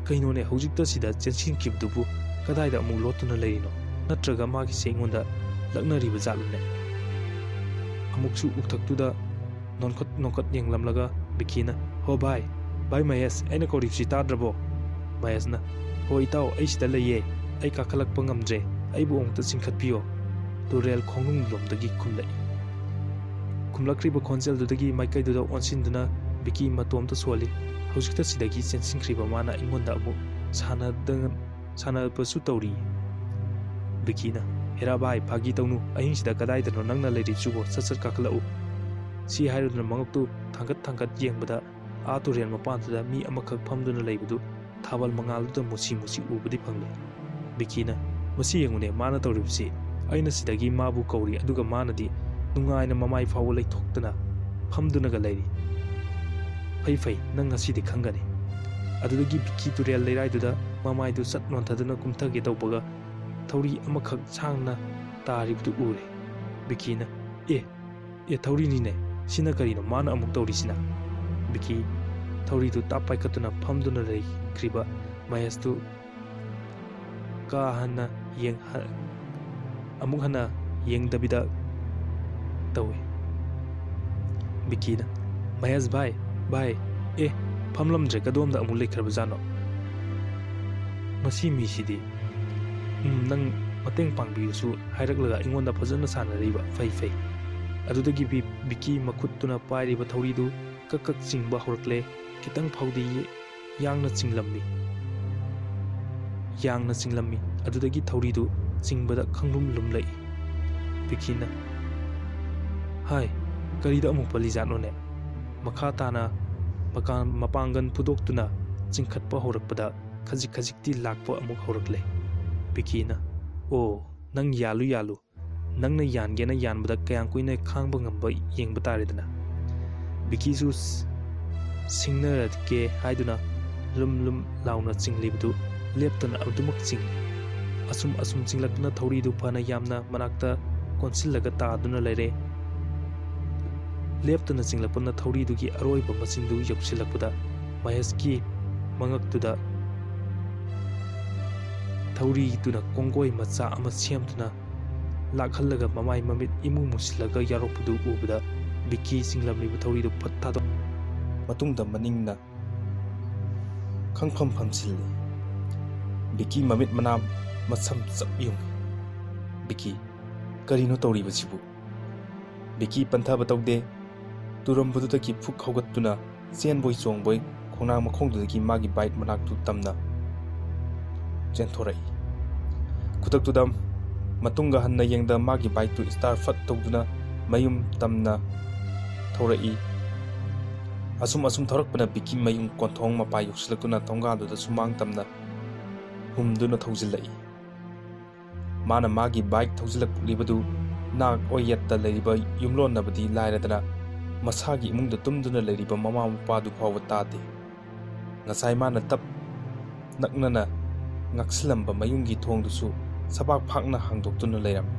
"ꯀꯩꯅꯣꯅꯦ, ꯍꯧꯖꯤꯛꯇ ꯁꯤꯗ ꯆꯦꯟꯁꯤꯟꯈꯤꯕꯗꯨꯕꯨ ꯀꯗꯥꯏꯗ ꯑꯃꯨꯛ ꯂꯣꯠꯇꯨꯅ ꯂꯩꯔꯤꯅꯣ? ꯅꯠꯇ꯭ꯔꯒ ꯃꯥꯒꯤꯁꯦ ꯑꯩꯉꯣꯟꯗ ꯂꯛꯅꯔꯤꯕ ꯖꯥꯠꯂꯅꯦ?" ꯑꯃꯨꯛꯁꯨ ꯎꯊꯛꯇꯨꯗ ꯅꯣꯟꯈꯠ ꯅꯣꯟꯈꯠ ꯌꯦꯡꯂꯝꯂꯒ ꯕꯤꯀꯤꯅ, "ꯍꯣ ꯚꯥꯏ, ꯚꯥꯏ ꯃꯍꯦꯁ, ꯑꯩꯅ ꯀꯧꯔꯤꯕꯁꯤ ꯇꯥꯗ꯭ꯔꯕꯣ?" ꯃꯍꯦꯁꯅ, "ꯍꯣ ꯏꯇꯥꯎ, ꯑꯩ ꯁꯤꯗ ꯂꯩꯌꯦ, ꯑꯩ ꯀꯥꯈꯠꯂꯛꯄ ꯉꯝꯗ꯭ꯔꯦ, ꯑꯩꯕꯨ ꯑꯃꯨꯛꯇ ꯆꯤꯡꯈꯠꯄꯤꯌꯣ," ꯇꯨꯔꯦꯜ ꯈꯣꯡꯅꯨꯡꯂꯣꯝꯗꯒꯤ ꯈꯨꯝꯂꯛꯏ꯫ ꯈꯨꯝꯂꯛꯈ꯭ꯔꯤꯕ ꯈꯣꯟꯖꯦꯜꯗꯨꯗꯒꯤ ꯃꯥꯏꯀꯩꯗꯨꯗ ꯑꯣꯟꯁꯤꯟꯗꯨꯅ ꯕꯤꯀꯤ ꯃꯇꯣꯝꯇ ꯁꯣꯜꯂꯤ꯫ ꯍꯧꯖꯤꯛꯇ ꯁꯤꯗꯒꯤ ꯆꯦꯟꯁꯤꯟꯈ꯭ꯔꯤꯕ ꯃꯥꯅ ꯑꯩꯉꯣꯟꯗ ꯑꯃꯨꯛ ꯁꯥꯟꯅꯗ-, ꯁꯥꯟꯅꯕꯁꯨ ꯇꯧꯔꯤ꯫ ꯕꯤꯀꯤꯅ, "ꯍꯦꯔꯥ ꯚꯥꯏ, ꯐꯥꯒꯤ ꯇꯧꯅꯨ, ꯑꯍꯤꯡꯁꯤꯗ ꯀꯗꯥꯏꯗꯅꯣ ꯅꯪꯅ ꯂꯩꯔꯤꯕꯁꯤꯕꯣ? ꯁꯠ ꯁꯠ ꯀꯥꯈꯠꯂꯛꯎ꯫" ꯁꯤ ꯍꯥꯏꯔꯗꯨꯅ ꯃꯉꯛꯇꯨ ꯊꯥꯡꯒꯠ ꯊꯥꯡꯒꯠ ꯌꯦꯡꯕꯗ ꯑꯥ ꯇꯨꯔꯦꯜ ꯃꯄꯥꯟꯗꯨꯗ ꯃꯤ ꯑꯃꯈꯛ ꯐꯝꯗꯨꯅ ꯂꯩꯕꯗꯨ ꯊꯥꯕꯜ ꯃꯉꯥꯜꯗꯨꯗ ꯃꯨꯁꯤ ꯃꯨꯁꯤ ꯎꯕꯗꯤ ꯐꯪꯂꯦ꯫ ꯕꯤꯀꯤꯅ, "ꯃꯁꯤ ꯌꯦꯡꯉꯨꯅꯦ, ꯃꯥꯅ ꯇꯧꯔꯤꯕꯁꯤ꯫ ꯑꯩꯅ ꯁꯤꯗꯒꯤ ꯃꯥꯕꯨ ꯀꯧꯔꯤ, ꯑꯗꯨꯒ ꯃꯥꯅꯗꯤ ꯅꯨꯡꯉꯥꯏꯅ ꯃꯃꯥꯏ ꯐꯥꯎꯕ ꯂꯩꯊꯣꯛꯇꯅ ꯐꯝꯗꯨꯅꯒ ꯂꯩꯔꯤ꯫ ꯐꯩ ꯐꯩ, ꯅꯪ ꯉꯁꯤꯗꯤ ꯈꯪꯒꯅꯤ꯫" ꯑꯗꯨꯗꯒꯤ ꯕꯤꯀꯤ ꯇꯨꯔꯦꯜ ꯂꯩꯔꯥꯏꯗꯨꯗ ꯃꯃꯥꯏꯗꯨ ꯁꯠ ꯅꯣꯟꯊꯗꯨꯅ ꯀꯨꯝꯊꯒꯦ ꯇꯧꯕꯒ ꯊꯧꯔꯤ ꯑꯃꯈꯛ ꯁꯥꯡꯅ ꯇꯥꯔꯤꯕꯗꯨ ꯎꯔꯦ꯫ ꯕꯤꯀꯤꯅ, "ꯑꯦ, ꯑꯦ, ꯊꯧꯔꯤꯅꯤꯅꯦ, ꯁꯤꯅ ꯀꯔꯤꯅꯣ ꯃꯥꯅ ꯑꯃꯨꯛ ꯇꯧꯔꯤꯁꯤꯅ?" ꯕꯤꯀꯤ ꯊꯧꯔꯤꯗꯨ ꯇꯥꯞ ꯄꯥꯏꯈꯠꯇꯨꯅ ꯐꯝꯗꯨꯅ ꯂꯩꯈ꯭ꯔꯤꯕ ꯃꯍꯦꯁꯇꯨ ꯀꯥ ꯍꯟꯅ ꯌꯦꯡ-, ꯑꯃꯨꯛ ꯍꯟꯅ ꯌꯦꯡꯗꯕꯤꯗ ꯇꯧꯏ꯫ ꯕꯤꯀꯤꯅ, "ꯃꯍꯦꯁ ꯚꯥꯏ, ꯚꯥꯏ, ꯑꯦ, ꯐꯝꯂꯝꯗ꯭ꯔꯦ, ꯀꯗꯣꯝꯗ ꯑꯃꯨꯛ ꯂꯩꯈ꯭ꯔꯕꯖꯥꯠꯅꯣ? ꯃꯁꯤ ꯃꯤꯁꯤꯗꯤ, ꯎꯝ, ꯅꯪ ꯃꯇꯦꯡ ꯄꯥꯡꯕꯤꯌꯨꯁꯨ ꯍꯥꯏꯔꯛꯂꯒ ꯑꯩꯉꯣꯟꯗ ꯐꯖꯅ ꯁꯥꯟꯅꯔꯤꯕ, ꯐꯩ, ꯐꯩ꯫" ꯑꯗꯨꯗꯒꯤ ꯕꯤ-, ꯕꯤꯀꯤ ꯃꯈꯨꯠꯇꯨꯅ ꯄꯥꯏꯔꯤꯕ ꯊꯧꯔꯤꯗꯨ ꯀꯛ ꯀꯛ ꯆꯤꯡꯕ ꯍꯧꯔꯛꯂꯦ꯫ ꯈꯤꯇꯪ ꯐꯥꯎꯗꯤ ꯌꯥꯡꯅ ꯆꯤꯡꯂꯝꯃꯤ꯫ ꯌꯥꯡꯅ ꯆꯤꯡꯂꯝꯃꯤ꯫ ꯑꯗꯨꯗꯒꯤ ꯊꯧꯔꯤꯗꯨ ꯆꯤꯡꯕꯗ ꯈꯪꯂꯨꯝ ꯂꯨꯝꯂꯛꯏ꯫ ꯕꯤꯀꯤꯅ, "ꯍꯥꯏ, ꯀꯔꯤꯗ ꯑꯃꯨꯛ ꯄꯜꯂꯤꯖꯥꯠꯅꯣꯅꯦ?" ꯃꯈꯥ ꯇꯥꯅ ꯃꯀꯥ-, ꯃꯄꯥꯡꯒꯜ ꯐꯨꯗꯣꯛꯇꯨꯅ ꯆꯤꯡꯈꯠꯄ ꯍꯧꯔꯛꯄꯗ ꯈꯖꯤꯛ ꯈꯖꯤꯛꯇꯤ ꯂꯥꯛꯄ ꯑꯃꯨꯛ ꯍꯧꯔꯛꯂꯦ꯫ ꯕꯤꯀꯤꯅ, "ꯑꯣ, ꯅꯪ ꯌꯥꯜꯂꯨ, ꯌꯥꯜꯂꯨ꯫ ꯅꯪꯅ ꯌꯥꯟꯒꯦꯅ ꯌꯥꯟꯕꯗ ꯀꯌꯥꯝ ꯀꯨꯏꯅ ꯈꯥꯡꯕ ꯉꯝꯕ ꯌꯦꯡꯕ ꯇꯥꯔꯦꯗꯅ꯫" ꯕꯤꯀꯤꯁꯨ ꯁ-, ꯁꯤꯡꯅꯔꯒꯦ ꯍꯥꯏꯗꯨꯅ ꯂꯨꯝ ꯂꯨꯝ ꯂꯥꯎꯅ ꯆꯤꯡꯂꯤꯕꯗꯨ ꯂꯦꯞꯇꯅ ꯑꯗꯨꯃꯛ ꯆꯤꯡꯂꯤ꯫ ꯑꯁꯨꯝ ꯑꯁꯨꯝ ꯆꯤꯡꯂꯛꯇꯨꯅ ꯊꯧꯔꯤꯗꯨ ꯐꯅ ꯌꯥꯝꯅ ꯃꯅꯥꯛꯇ ꯀꯣꯟꯁꯤꯜꯂꯒ ꯇꯥꯗꯨꯅ ꯂꯩꯔꯦ꯫ ꯂꯦꯞꯇꯅ ꯆꯤꯡꯂꯛꯄꯅ ꯊꯧꯔꯤꯗꯨꯒꯤ ꯑꯔꯣꯏꯕ ꯃꯆꯤꯟꯗꯨ ꯌꯧꯁꯤꯜꯂꯛꯄꯗ ꯃꯍꯦꯁꯀꯤ ꯃꯉꯛꯇꯨꯗ ꯊꯧꯔꯤꯗꯨꯅ ꯀꯣꯡꯒꯣꯏ ꯃꯆꯥ ꯑꯃ ꯁꯦꯝꯗꯨꯅ ꯂꯥꯛꯍꯜꯂꯒ ꯃꯃꯥꯏ ꯃꯃꯤꯠ ꯏꯃꯨ ꯃꯨꯁꯤꯜꯂꯒ ꯌꯥꯎꯔꯛꯄꯗꯨ ꯎꯕꯗ ꯕꯤꯀꯤ ꯆꯤꯡꯂꯝꯂꯤꯕ ꯊꯧꯔꯤꯗꯨ ꯐꯠ ꯊꯥꯗꯣꯛ ꯃꯇꯨꯡꯗ ꯃꯅꯤꯡꯅ ꯈꯪꯐꯝ ꯐꯝꯁꯤꯜꯂꯤ꯫ ꯕꯤꯀꯤ ꯃꯃꯤꯠ ꯃꯅꯥ ꯃꯁꯝ ꯆꯞ ꯌꯨꯡꯏ꯫ "ꯕꯤꯀꯤ, ꯀꯔꯤꯅꯣ ꯇꯧꯔꯤꯕꯁꯤꯕꯨ?" ꯕꯤꯀꯤ ꯄꯟꯊꯕ ꯇꯧꯗꯦ꯫ ꯇꯨꯔꯝꯕꯗꯨꯗꯒꯤ ꯐꯨꯛ ꯍꯧꯒꯠꯇꯨꯅ ꯆꯦꯟꯕꯣꯏ ꯆꯣꯡꯕꯣꯏ ꯈꯣꯡꯅꯥꯡ ꯃꯈꯣꯡꯗꯨꯗꯒꯤ ꯃꯥꯒꯤ ꯕꯥꯏꯛ ꯃꯅꯥꯛꯇꯨ ꯇꯝꯅ ꯆꯦꯟꯊꯣꯔꯛꯏ꯫ ꯈꯨꯗꯛꯇꯨꯗ ꯃꯇꯨꯡꯒ ꯍꯟꯅ ꯌꯦꯡꯗ ꯃꯥꯒꯤ ꯕꯥꯏꯛꯇꯨ ꯁ꯭ꯇꯥꯔꯠ ꯐꯠ ꯇꯧꯗꯨꯅ ꯃꯌꯨꯝ ꯇꯝꯅ ꯊꯧꯔꯛꯏ꯫ ꯑꯁꯨꯝ ꯑꯁꯨꯝ ꯊꯧꯔꯛꯄꯅ ꯕꯤꯀꯤ ꯃꯌꯨꯝ ꯀꯣꯟꯊꯣꯡ ꯃꯄꯥ ꯌꯧꯁꯤꯜꯂꯛꯇꯨꯅ ꯊꯣꯡꯒꯥꯜꯗꯨꯗ ꯁꯨꯃꯥꯡ ꯇꯝꯅ ꯍꯨꯝꯗꯨꯅ ꯊꯧꯖꯤꯜꯂꯛꯏ꯫ ꯃꯥꯅ ꯃꯥꯒꯤ ꯕꯥꯏꯛ ꯊꯧꯖꯤꯜꯂꯛꯂꯤꯕꯗꯨ ꯅꯥꯛ ꯑꯣꯏꯌꯦꯠꯇ ꯂꯩꯔꯤꯕ ꯌꯨꯝꯂꯣꯟꯅꯕꯗꯤ ꯂꯥꯏꯔꯗꯅ, ꯃꯁꯥꯒꯤ ꯏꯃꯨꯡꯗ ꯇꯨꯝꯗꯨꯅ ꯂꯩꯔꯤꯕ ꯃꯃꯥ ꯃꯄꯥꯗꯨ ꯐꯥꯎꯕ ꯇꯥꯗꯦ꯫ ꯉꯁꯥꯏ ꯃꯥꯅ ꯇꯞ ꯅꯛꯅꯅ ꯉꯥꯛꯁꯤꯜꯂꯝꯕ ꯃꯌꯨꯝꯒꯤ ꯊꯣꯡꯗꯨꯁꯨ ꯁꯕꯥꯛ ꯐꯥꯛꯅ ꯍꯥꯡꯗꯣꯛꯇꯨꯅ ꯂꯩꯔꯝꯃꯤ꯫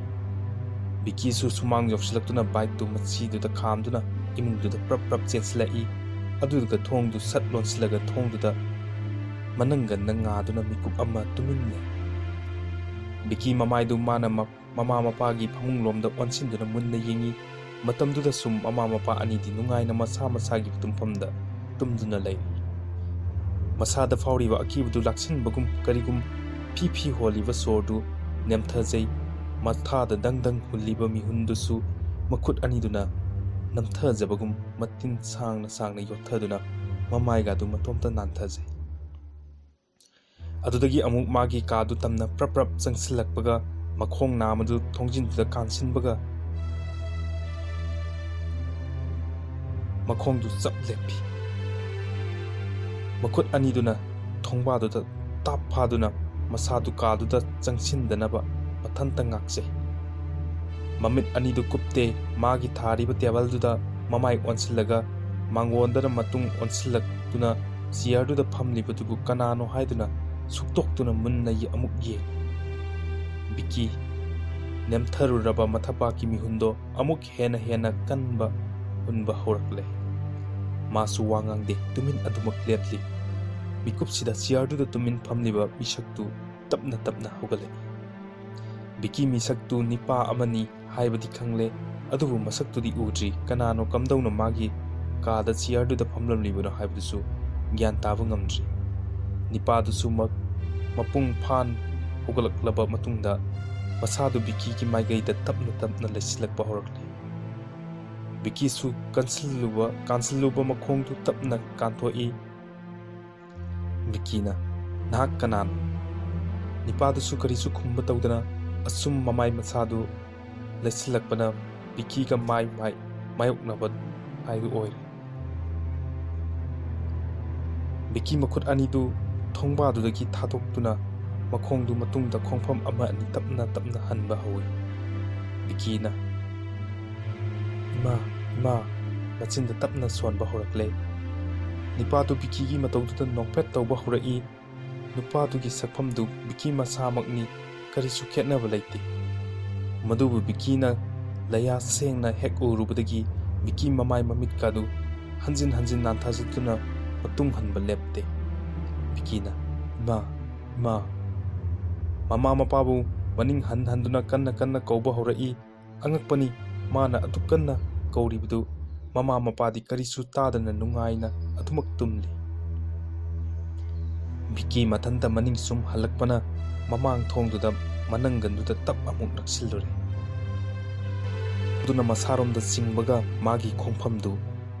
ꯕꯤꯀꯤꯁꯨ ꯁꯨꯃꯥꯡ ꯌꯧꯁꯤꯜꯂꯛꯇꯨꯅ ꯕꯥꯏꯛꯇꯨ ꯃꯆꯤꯗꯨꯗ ꯈꯥꯝꯗꯨꯅ ꯏꯃꯨꯡꯗꯨꯗ ꯄ꯭ꯔꯞ ꯄ꯭ꯔꯞ ꯆꯦꯟꯁꯤꯜꯂꯛꯏ꯫ ꯑꯗꯨꯗꯨꯒ ꯊꯣꯡꯗꯨ ꯁꯠ ꯂꯣꯟꯁꯤꯜꯂꯒ ꯊꯣꯡꯗꯨꯗ ꯃꯅꯪꯒꯟꯗ ꯉꯥꯗꯨꯅ ꯃꯤꯀꯨꯞ ꯑꯃ ꯇꯨꯃꯤꯟꯅ ꯕꯤꯀꯤ ꯃꯃꯥꯏꯗꯨ ꯃꯥꯅ ꯃ-, ꯃꯃꯥ ꯃꯄꯥꯒꯤ ꯐꯃꯨꯡꯂꯣꯝꯗ ꯑꯣꯟꯁꯤꯟꯗꯨꯅ ꯃꯨꯟꯅ ꯌꯦꯡꯏ꯫ ꯃꯇꯝꯗꯨꯗ ꯁꯨꯝ ꯃꯃꯥ ꯃꯄꯥ ꯑꯅꯤꯗꯤ ꯅꯨꯡꯉꯥꯏꯅ ꯃꯁꯥ ꯃꯁꯥꯒꯤ ꯇꯨꯝꯐꯝꯗ ꯇꯨꯝꯗꯨꯅ ꯂꯩꯔꯤ꯫ ꯃꯁꯥꯗ ꯐꯥꯎꯔꯤꯕ ꯑꯀꯤꯕꯗꯨ ꯂꯥꯛꯁꯤꯟꯕꯒꯨꯝ ꯀꯔꯤꯒꯨꯝ ꯐꯤ ꯐꯤ ꯍꯣꯜꯂꯤꯕ ꯁꯣꯔꯗꯨ ꯅꯦꯝꯊꯖꯩ꯫ ꯃꯊꯥꯗ ꯗꯪ ꯗꯪ ꯍꯨꯜꯂꯤꯕ ꯃꯤꯍꯨꯟꯗꯨꯁꯨ ꯃꯈꯨꯠ ꯑꯅꯤꯗꯨꯅ ꯅꯝꯊꯖꯕꯒꯨꯝ ꯃꯇꯤꯟ ꯁꯥꯡꯅ ꯁꯥꯡꯅ ꯌꯣꯠꯊꯗꯨꯅ ꯃꯃꯥꯏꯒꯥꯗꯨ ꯃꯇꯣꯝꯇ ꯅꯥꯟꯊꯖꯩ꯫ ꯑꯗꯨꯗꯒꯤ ꯑꯃꯨꯛ ꯃꯥꯒꯤ ꯀꯥꯗꯨ ꯇꯝꯅ ꯄ꯭ꯔꯞ ꯄ꯭ꯔꯞ ꯆꯪꯁꯤꯜꯂꯛꯄꯒ ꯃꯈꯣꯡ ꯅꯥꯝꯃꯗꯨ ꯊꯣꯡꯖꯤꯟꯗꯨꯗ ꯀꯥꯟꯁꯤꯟꯕꯒ ꯃꯈꯣꯡꯗꯨ ꯆꯞ ꯂꯦꯞꯄꯤ꯫ ꯃꯈꯨꯠ ꯑꯅꯤꯗꯨꯅ ꯊꯣꯡꯕꯥꯗꯨꯗ ꯇꯥꯞ ꯐꯥꯗꯨꯅ ꯃꯁꯥꯗꯨ ꯀꯥꯗꯨꯗ ꯆꯪꯁꯤꯟꯗꯅꯕ ꯃꯊꯟꯇ ꯉꯥꯛꯆꯩ꯫ ꯃꯃꯤꯠ ꯑꯅꯤꯗꯨ ꯀꯨꯞꯇꯦ꯫ ꯃꯥꯒꯤ ꯊꯥꯔꯤꯕ ꯇꯦꯕꯜꯗꯨꯗ ꯃꯃꯥꯏ ꯑꯣꯟꯁꯤꯜꯂꯒ ꯃꯥꯡꯒꯣꯟꯗꯅ ꯃꯇꯨꯡ ꯑꯣꯟꯁꯤꯜꯂꯛꯇꯨꯅ ꯆꯤꯌꯔꯗꯨꯗ ꯐꯝꯂꯤꯕꯗꯨꯕꯨ ꯀꯅꯥꯅꯣ ꯍꯥꯏꯗꯨꯅ ꯁꯨꯛꯇꯣꯛꯇꯨꯅ ꯃꯨꯟꯅ ꯌꯦ-, ꯑꯃꯨꯛ ꯌꯦꯡꯏ꯫ ꯕꯤꯀꯤ ꯅꯦꯝꯊꯔꯨꯔꯕ ꯃꯊꯕꯥꯛꯀꯤ ꯃꯤꯍꯨꯟꯗꯣ ꯑꯃꯨꯛ ꯍꯦꯟꯅ ꯍꯦꯟꯅ ꯀꯟꯕ ꯍꯨꯟꯕ ꯍꯧꯔꯛꯂꯦ꯫ ꯃꯥꯁꯨ ꯋꯥ ꯉꯥꯡꯗꯦ, ꯇꯨꯃꯤꯟ ꯑꯗꯨꯃꯛ ꯂꯦꯞꯂꯤ꯫ ꯃꯤꯀꯨꯞꯁꯤꯗ ꯆꯤꯌꯔꯗꯨꯗ ꯇꯨꯃꯤꯟ ꯐꯝꯂꯤꯕ ꯃꯤꯁꯛꯇꯨ ꯇꯞꯅ ꯇꯞꯅ ꯍꯧꯒꯠꯂꯛꯏ꯫ ꯕꯤꯀꯤ ꯃꯤꯁꯛꯇꯨ ꯅꯤꯄꯥ ꯑꯃꯅꯤ ꯍꯥꯏꯕꯗꯤ ꯈꯪꯂꯦ, ꯑꯗꯨꯕꯨ ꯃꯁꯛꯇꯨꯗꯤ ꯎꯗ꯭ꯔꯤ꯫ ꯀꯅꯥꯅꯣ, ꯀꯝꯗꯧꯅ ꯃꯥꯒꯤ ꯀꯥꯗ ꯆꯤꯌꯔꯗꯨꯗ ꯐꯝꯂꯝꯂꯤꯕꯅꯣ ꯍꯥꯏꯕꯗꯨꯁꯨ ꯒ꯭ꯌꯥꯟ ꯇꯥꯕ ꯉꯝꯗ꯭ꯔꯤ꯫ ꯅꯤꯄꯥꯗꯨꯁꯨ ꯃ-, ꯃꯄꯨꯡ ꯐꯥꯟ ꯍꯧꯒꯠꯂꯛꯂꯕ ꯃꯇꯨꯡꯗ ꯃꯁꯥꯗꯨ ꯕꯤꯀꯤꯒꯤ ꯃꯥꯏꯀꯩꯗ ꯇꯞꯅ ꯇꯞꯅ ꯂꯩꯁꯤꯜꯂꯛꯄ ꯍꯧꯔꯛꯂꯦ꯫ ꯕꯤꯀꯤꯁꯨ ꯀꯟꯁꯤꯜꯂꯨꯕ, ꯀꯥꯟꯁꯤꯜꯂꯨꯕ ꯃꯈꯣꯡꯗꯨ ꯇꯞꯅ ꯀꯥꯟꯊꯣꯛꯏ꯫ ꯕꯤꯀꯤꯅ, "ꯅꯍꯥꯛ ꯀꯅꯥꯅꯣ?" ꯅꯤꯄꯥꯗꯨꯁꯨ ꯀꯔꯤꯁꯨ ꯈꯨꯝꯕ ꯇꯧꯗꯅ ꯑꯁꯨꯝ ꯃꯃꯥꯏ ꯃꯁꯥꯗꯨ ꯂꯩꯁꯤꯜꯂꯛꯄꯅ ꯕꯤꯀꯤꯒ ꯃꯥꯏ ꯃꯥꯏ ꯃꯥꯌꯣꯛꯅꯕ ꯍꯥꯏꯗꯨ ꯑꯣꯏꯔꯦ꯫ ꯕꯤꯀꯤ ꯃꯈꯨꯠ ꯑꯅꯤꯗꯨ ꯊꯣꯡꯕꯥꯗꯨꯗꯒꯤ ꯊꯥꯗꯣꯛꯇꯨꯅ ꯃꯈꯣꯡꯗꯨ ꯃꯇꯨꯡꯗ ꯈꯣꯡꯐꯝ ꯑꯃ ꯑꯅꯤ ꯇꯞꯅ ꯇꯞꯅ ꯍꯟꯕ ꯍꯧꯏ꯫ ꯕꯤꯀꯤꯅ, "ꯏꯃꯥ, ꯏꯃꯥ," ꯃꯆꯤꯟꯗ ꯇꯞꯅ ꯁꯣꯟꯕ ꯍꯧꯔꯛꯂꯦ꯫ ꯅꯤꯄꯥꯗꯨ ꯕꯤꯀꯤꯒꯤ ꯃꯇꯧꯗꯨꯗ ꯅꯣꯛꯐꯦꯠ ꯇꯧꯕ ꯍꯧꯔꯛꯏ꯫ ꯅꯨꯄꯥꯗꯨꯒꯤ ꯁꯛꯐꯝꯗꯨ ꯕꯤꯀꯤ ꯃꯁꯥꯃꯛꯅꯤ, ꯀꯔꯤꯁꯨ ꯈꯦꯠꯅꯕ ꯂꯩꯇꯦ꯫ ꯃꯗꯨꯕꯨ ꯕꯤꯀꯤꯅ ꯂꯌꯥ ꯁꯦꯡꯅ ꯍꯦꯛ ꯎꯔꯨꯕꯗꯒꯤ ꯕꯤꯀꯤ ꯃꯃꯥꯏ ꯃꯃꯤꯠꯀꯥꯗꯨ ꯍꯟꯖꯤꯟ ꯍꯟꯖꯤꯟ ꯅꯥꯟꯊꯖꯗꯨꯅ ꯃꯇꯨꯡ ꯍꯟꯕ ꯂꯦꯞꯇꯦ꯫ ꯕꯤꯀꯤꯅ, "ꯏꯃꯥ, ꯏꯃꯥ," ꯃꯃꯥ ꯃꯄꯥꯕꯨ ꯃꯅꯤꯡ ꯍꯟ ꯍꯟꯗꯨꯅ ꯀꯟꯅ ꯀꯟꯅ ꯀꯧꯕ ꯍꯧꯔꯛꯏ꯫ ꯑꯉꯛꯄꯅꯤ, ꯃꯥꯅ ꯑꯗꯨꯛ ꯀꯟꯅ ꯀꯧꯔꯤꯕꯗꯨ ꯃꯃꯥ ꯃꯄꯥꯗꯤ ꯀꯔꯤꯁꯨ ꯇꯥꯗꯅ ꯅꯨꯡꯉꯥꯏꯅ ꯑꯗꯨꯃꯛ ꯇꯨꯝꯂꯤ꯫ ꯚꯤꯀꯤ ꯃꯊꯟꯇ ꯃꯅꯤꯡ ꯁꯨꯝ ꯍꯜꯂꯛꯄꯅ ꯃꯃꯥꯡ ꯊꯣꯡꯗꯨꯗ ꯃꯅꯪꯒꯟꯗꯨꯗ ꯇꯞ ꯑꯃꯨꯛ ꯅꯛꯁꯤꯜꯂꯨꯔꯦ꯫ ꯑꯗꯨꯅ ꯃꯁꯥꯔꯣꯝꯗ ꯆꯤꯡꯕꯒ ꯃꯥꯒꯤ ꯈꯣꯡꯐꯝꯗꯨ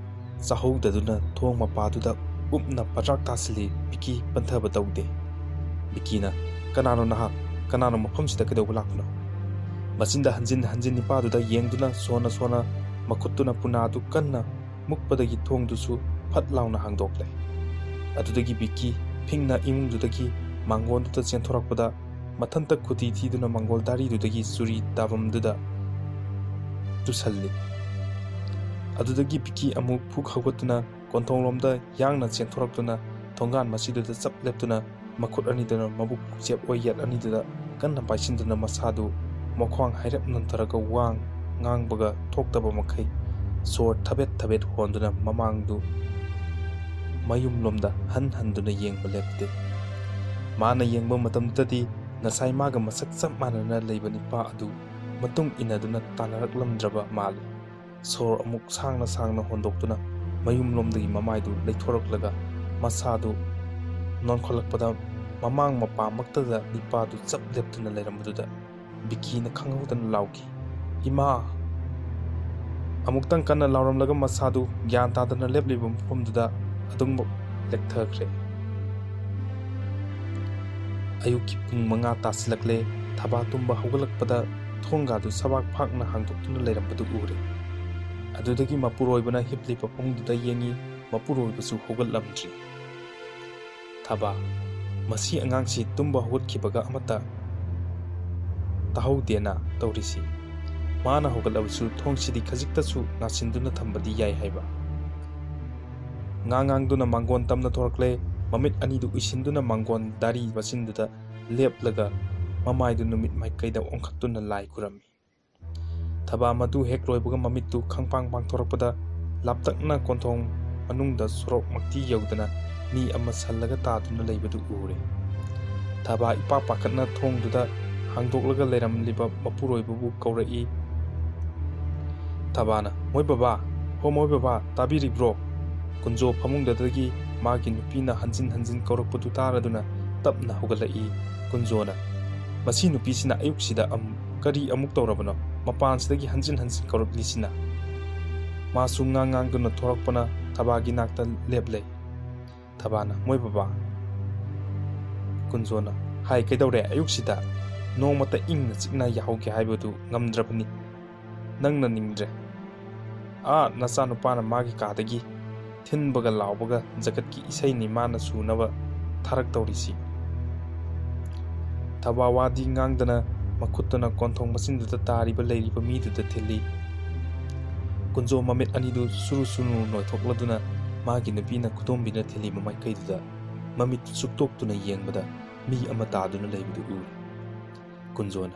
ꯆꯥꯍꯧꯗꯗꯨꯅ ꯊꯣꯡ ꯃꯄꯥꯗꯨꯗ ꯎꯞꯅ ꯄꯗ꯭ꯔꯥꯛ ꯇꯥꯁꯤꯜꯂꯤ꯫ ꯚꯤꯀꯤ ꯄꯟꯊꯕ ꯇꯧꯗꯦ꯫ ꯚꯤꯀꯤꯅ, "ꯀꯅꯥꯅꯣ ꯅꯍꯥꯛ? ꯀꯅꯥꯅꯣ ꯃꯐꯝꯁꯤꯗ ꯀꯩꯗꯧꯕ ꯂꯥꯛꯄꯅꯣ?" ꯃꯆꯤꯟꯗ ꯍꯟꯖꯤꯟ ꯍꯟꯖꯤꯟ ꯅꯤꯄꯥꯗꯨꯗ ꯌꯦꯡꯗꯨꯅ ꯁꯣꯟꯅ ꯁꯣꯟꯅ ꯃꯈꯨꯠꯇꯨꯅ ꯄꯨꯅꯥꯗꯨ ꯀꯟꯅ ꯃꯨꯛꯄꯗꯒꯤ ꯊꯣꯡꯗꯨꯁꯨ ꯐꯠ ꯂꯥꯎꯅ ꯍꯥꯡꯗꯣꯛꯂꯦ꯫ ꯑꯗꯨꯗꯒꯤ ꯚꯤꯀꯤ ꯐꯤꯡꯅ ꯏꯃꯨꯡꯗꯨꯗꯒꯤ ꯃꯥꯡꯒꯣꯟꯗꯨꯗ ꯆꯦꯟꯊꯣꯔꯛꯄꯗ ꯃꯊꯟꯇ ꯈꯨꯗꯤ ꯊꯤꯗꯨꯅ ꯃꯥꯡꯒꯣꯜ ꯗꯥꯔꯤꯗꯨꯗꯒꯤ ꯆꯨꯔꯤ ꯇꯥꯐꯝꯗꯨꯗ ꯇꯨꯁꯜꯂꯤ꯫ ꯑꯗꯨꯗꯒꯤ ꯚꯤꯀꯤ ꯑꯃꯨꯛ ꯐꯨꯛ ꯍꯧꯒꯠꯇꯨꯅ ꯀꯣꯟꯊꯣꯡꯂꯣꯝꯗ ꯌꯥꯡꯅ ꯆꯦꯟꯊꯣꯔꯛꯇꯨꯅ ꯊꯣꯡꯒꯥꯟ ꯃꯁꯤꯗꯨꯗ ꯆꯞ ꯂꯦꯞꯇꯨꯅ ꯃꯈꯨꯠ ꯑꯅꯤꯗꯨꯅ ꯃꯕꯨꯛ ꯆꯦꯞ ꯑꯣꯏ ꯌꯦꯠ ꯑꯅꯤꯗꯨꯗ ꯀꯟꯅ ꯄꯥꯏꯁꯤꯟꯗꯨꯅ ꯃꯁꯥꯗꯨ ꯃꯈ꯭ꯋꯥꯡ ꯍꯥꯏꯔꯞ ꯅꯟꯊꯔꯒ ꯋꯥ ꯉꯥꯡꯕꯒ ꯊꯣꯛꯇꯕ ꯃꯈꯩ ꯁꯣꯔ ꯊꯕꯦꯠ ꯊꯕꯦꯠ ꯍꯣꯟꯗꯨꯅ ꯃꯃꯥꯡꯗꯨ ꯃꯌꯨꯝꯂꯣꯝꯗ ꯍꯟ ꯍꯟꯗꯨꯅ ꯌꯦꯡꯕ ꯂꯦꯞꯇꯦ꯫ ꯃꯥꯅ ꯌꯦꯡꯕ ꯃꯇꯝꯗꯨꯗꯗꯤ ꯉꯁꯥꯏ ꯃꯥꯒ ꯃꯁꯛ ꯆꯞ ꯃꯥꯟꯅꯅ ꯂꯩꯕ ꯅꯤꯄꯥ ꯑꯗꯨ ꯃꯇꯨꯡ ꯏꯟꯅꯗꯨꯅ ꯇꯥꯟꯅꯔꯛꯂꯝꯗ꯭ꯔꯕ ꯃꯥꯜꯂꯤ꯫ ꯁꯣꯔ ꯑꯃꯨꯛ ꯁꯥꯡꯅ ꯁꯥꯡꯅ ꯍꯣꯟꯗꯣꯛꯇꯨꯅ ꯃꯌꯨꯝꯂꯣꯝꯗꯒꯤ ꯃꯃꯥꯏꯗꯨ ꯂꯩꯊꯣꯔꯛꯂꯒ ꯃꯁꯥꯗꯨ ꯅꯣꯟꯈꯠꯂꯛꯄꯗ ꯃꯃꯥꯡ ꯃꯄꯥꯃꯛꯇꯗ ꯅꯤꯄꯥꯗꯨ ꯆꯞ ꯂꯦꯞꯇꯨꯅ ꯂꯩꯔꯝꯕꯗꯨꯗ ꯚꯤꯀꯤꯅ ꯈꯪꯍꯧꯗꯅ ꯂꯥꯎꯈꯤ, "ꯏꯃꯥ!" ꯑꯃꯨꯛꯇꯪ ꯀꯟꯅ ꯂꯥꯎꯔꯝꯂꯒ ꯃꯁꯥꯗꯨ ꯒ꯭ꯌꯥꯟ ꯇꯥꯗꯅ ꯂꯦꯞꯂꯤꯕ ꯃꯐꯝꯗꯨꯗ ꯑꯗꯨꯃꯛ ꯂꯦꯛꯊꯈ꯭ꯔꯦ꯫ ꯑꯌꯨꯛꯀꯤ ꯄꯨꯡ ꯃꯉꯥ ꯇꯥꯁꯤꯜꯂꯛꯂꯦ꯫ ꯊꯕꯥ ꯇꯨꯝꯕ ꯍꯧꯒꯠꯂꯛꯄꯗ ꯊꯣꯡꯒꯥꯗꯨ ꯁꯕꯥꯛ ꯐꯥꯛꯅ ꯍꯥꯡꯗꯣꯛꯇꯨꯅ ꯂꯩꯔꯝꯕꯗꯨ ꯎꯔꯦ꯫ ꯑꯗꯨꯗꯒꯤ ꯃꯄꯨꯔꯣꯏꯕꯅ ꯍꯤꯞꯂꯤꯕ ꯐꯃꯨꯡꯗꯨꯗ ꯌꯦꯡꯉꯤ꯫ ꯃꯄꯨꯔꯣꯏꯕꯁꯨ ꯍꯧꯒꯠꯂꯝꯗ꯭ꯔꯤ꯫ ꯊꯕꯥ, ꯃꯁꯤ ꯑꯉꯥꯡꯁꯤ ꯇꯨꯝꯕ ꯍꯧꯒꯠꯈꯤꯕꯒ ꯑꯃꯠꯇ ꯇꯥꯍꯧꯗꯦꯅ ꯇꯧꯔꯤꯁꯤ꯫ ꯃꯥꯅ ꯍꯧꯒꯠꯂꯕꯁꯨ ꯊꯣꯡꯁꯤꯗꯤ ꯈꯖꯤꯛꯇꯁꯨ ꯉꯥꯁꯤꯟꯗꯨꯅ ꯊꯝꯕꯗꯤ ꯌꯥꯏ ꯍꯥꯏꯕ꯫ ꯉꯥ ꯉꯥꯡꯗꯨꯅ ꯃꯥꯡꯒꯣꯟ ꯇꯝꯅ ꯊꯣꯔꯛꯂꯦ꯫ ꯃꯃꯤꯠ ꯑꯅꯤꯗꯨ ꯎꯏꯁꯤꯟꯗꯨꯅ ꯃꯥꯡꯒꯣꯟ ꯗꯥꯔꯤ ꯃꯆꯤꯟꯗꯨꯗ ꯂꯦꯞꯂꯒ ꯃꯃꯥꯏꯗꯨ ꯅꯨꯃꯤꯠ ꯃꯥꯏꯀꯩꯗ ꯑꯣꯟꯈꯠꯇꯨꯅ ꯂꯥꯏ ꯈꯨꯔꯝꯃꯤ꯫ ꯊꯕꯥ ꯃꯗꯨ ꯍꯦꯛ ꯂꯣꯏꯕꯒ ꯃꯃꯤꯠꯇꯨ ꯈꯪꯄꯥꯡ ꯄꯥꯡꯊꯣꯔꯛꯄꯗ ꯂꯥꯞꯇꯛꯅ ꯀꯣꯟꯊꯣꯡ ꯃꯅꯨꯡꯗ ꯁꯣꯔꯣꯛꯃꯛꯇꯤ ꯌꯧꯗꯅ ꯃꯤ ꯑꯃ ꯁꯜꯂꯒ ꯇꯥꯗꯨꯅ ꯂꯩꯕꯗꯨ ꯎꯔꯦ꯫ ꯊꯕꯥ ꯏꯄꯥ ꯄꯥꯈꯠꯅ ꯊꯣꯡꯗꯨꯗ ꯍꯥꯡꯗꯣꯛꯂꯒ ꯂꯩꯔꯝꯂꯤꯕ ꯃꯄꯨꯔꯣꯏꯕꯕꯨ ꯀꯧꯔꯛꯏ꯫ ꯊꯕꯥꯅ, "ꯃꯣꯏ ꯕꯕꯥ, ꯍꯣ ꯃꯣꯏ ꯕꯕꯥ, ꯇꯥꯕꯤꯔꯤꯕ꯭ꯔꯣ?" ꯀꯨꯟꯖꯣ ꯐꯃꯨꯡꯗꯨꯗꯒꯤ ꯃꯥꯒꯤ ꯅꯨꯄꯤꯅ ꯍꯟꯖꯤꯟ ꯍꯟꯖꯤꯟ ꯀꯧꯔꯛꯄꯗꯨ ꯇꯥꯔꯗꯨꯅ ꯇꯞꯅ ꯍꯧꯒꯠꯂꯛꯏ꯫ ꯀꯨꯟꯖꯣꯅ, "ꯃꯁꯤ ꯅꯨꯄꯤꯁꯤꯅ ꯑꯌꯨꯛꯁꯤꯗ ꯑꯝ-, ꯀꯔꯤ ꯑꯃꯨꯛ ꯇꯧꯔꯕꯅꯣ? ꯃꯄꯥꯟꯁꯤꯗꯒꯤ ꯍꯟꯖꯤꯟ ꯍꯟꯖꯤꯟ ꯀꯧꯔꯛꯂꯤꯁꯤꯅ?" ꯃꯥꯁꯨ ꯉꯥꯡ ꯉꯥꯡꯗꯨꯅ ꯊꯣꯔꯛꯄꯅ ꯊꯕꯥꯒꯤ ꯅꯥꯛꯇ ꯂꯦꯞꯂꯦ꯫ ꯊꯕꯥꯅ, "ꯃꯣꯏ ꯕꯕꯥ?" ꯀꯨꯟꯖꯣꯅ, "ꯍꯥꯏ, ꯀꯩꯗꯧꯔꯦ? ꯑꯌꯨꯛꯁꯤꯗ ꯅꯣꯡꯃꯇ ꯏꯪꯅ ꯆꯤꯛꯅ ꯌꯥꯍꯧꯒꯦ ꯍꯥꯏꯕꯗꯨ ꯉꯝꯗ꯭ꯔꯕꯅꯤ꯫ ꯅꯪꯅ ꯅꯤꯡꯗ꯭ꯔꯦ꯫ ꯑꯥ, ꯅꯆꯥꯅꯨꯄꯥꯅ ꯃꯥꯒꯤ ꯀꯥꯗꯒꯤ ꯊꯤꯟꯕꯒ ꯂꯥꯎꯕꯒ ꯖꯒꯠꯀꯤ ꯏꯁꯩꯅꯤ ꯃꯥꯅ ꯁꯨꯅꯕ ꯊꯥꯔꯛꯇꯧꯔꯤꯁꯤ꯫" ꯊꯕꯥ ꯋꯥꯗꯤ ꯉꯥꯡꯗꯅ ꯃꯈꯨꯠꯇꯨꯅ ꯀꯣꯟꯊꯣꯡ ꯃꯆꯤꯟꯗꯨꯗ ꯇꯥꯔꯤꯕ ꯂꯩꯔꯤꯕ ꯃꯤꯗꯨꯗ ꯊꯤꯜꯂꯤ꯫ ꯀꯨꯟꯖꯣ ꯃꯃꯤꯠ ꯑꯅꯤꯗꯨ ꯁꯨꯔꯨ ꯁꯨꯔꯨ ꯅꯣꯏꯊꯣꯛꯂꯗꯨꯅ ꯃꯥꯒꯤ ꯅꯨꯄꯤꯅ ꯈꯨꯗꯣꯝꯕꯤꯅ ꯊꯤꯜꯂꯤꯕ ꯃꯥꯏꯀꯩꯗꯨꯗ ꯃꯃꯤꯠ ꯆꯨꯞꯇꯣꯛꯇꯨꯅ ꯌꯦꯡꯕꯗ ꯃꯤ ꯑꯃ ꯇꯥꯗꯨꯅ ꯂꯩꯕꯗꯨ ꯎꯔꯦ꯫ ꯀꯨꯟꯖꯣꯅ,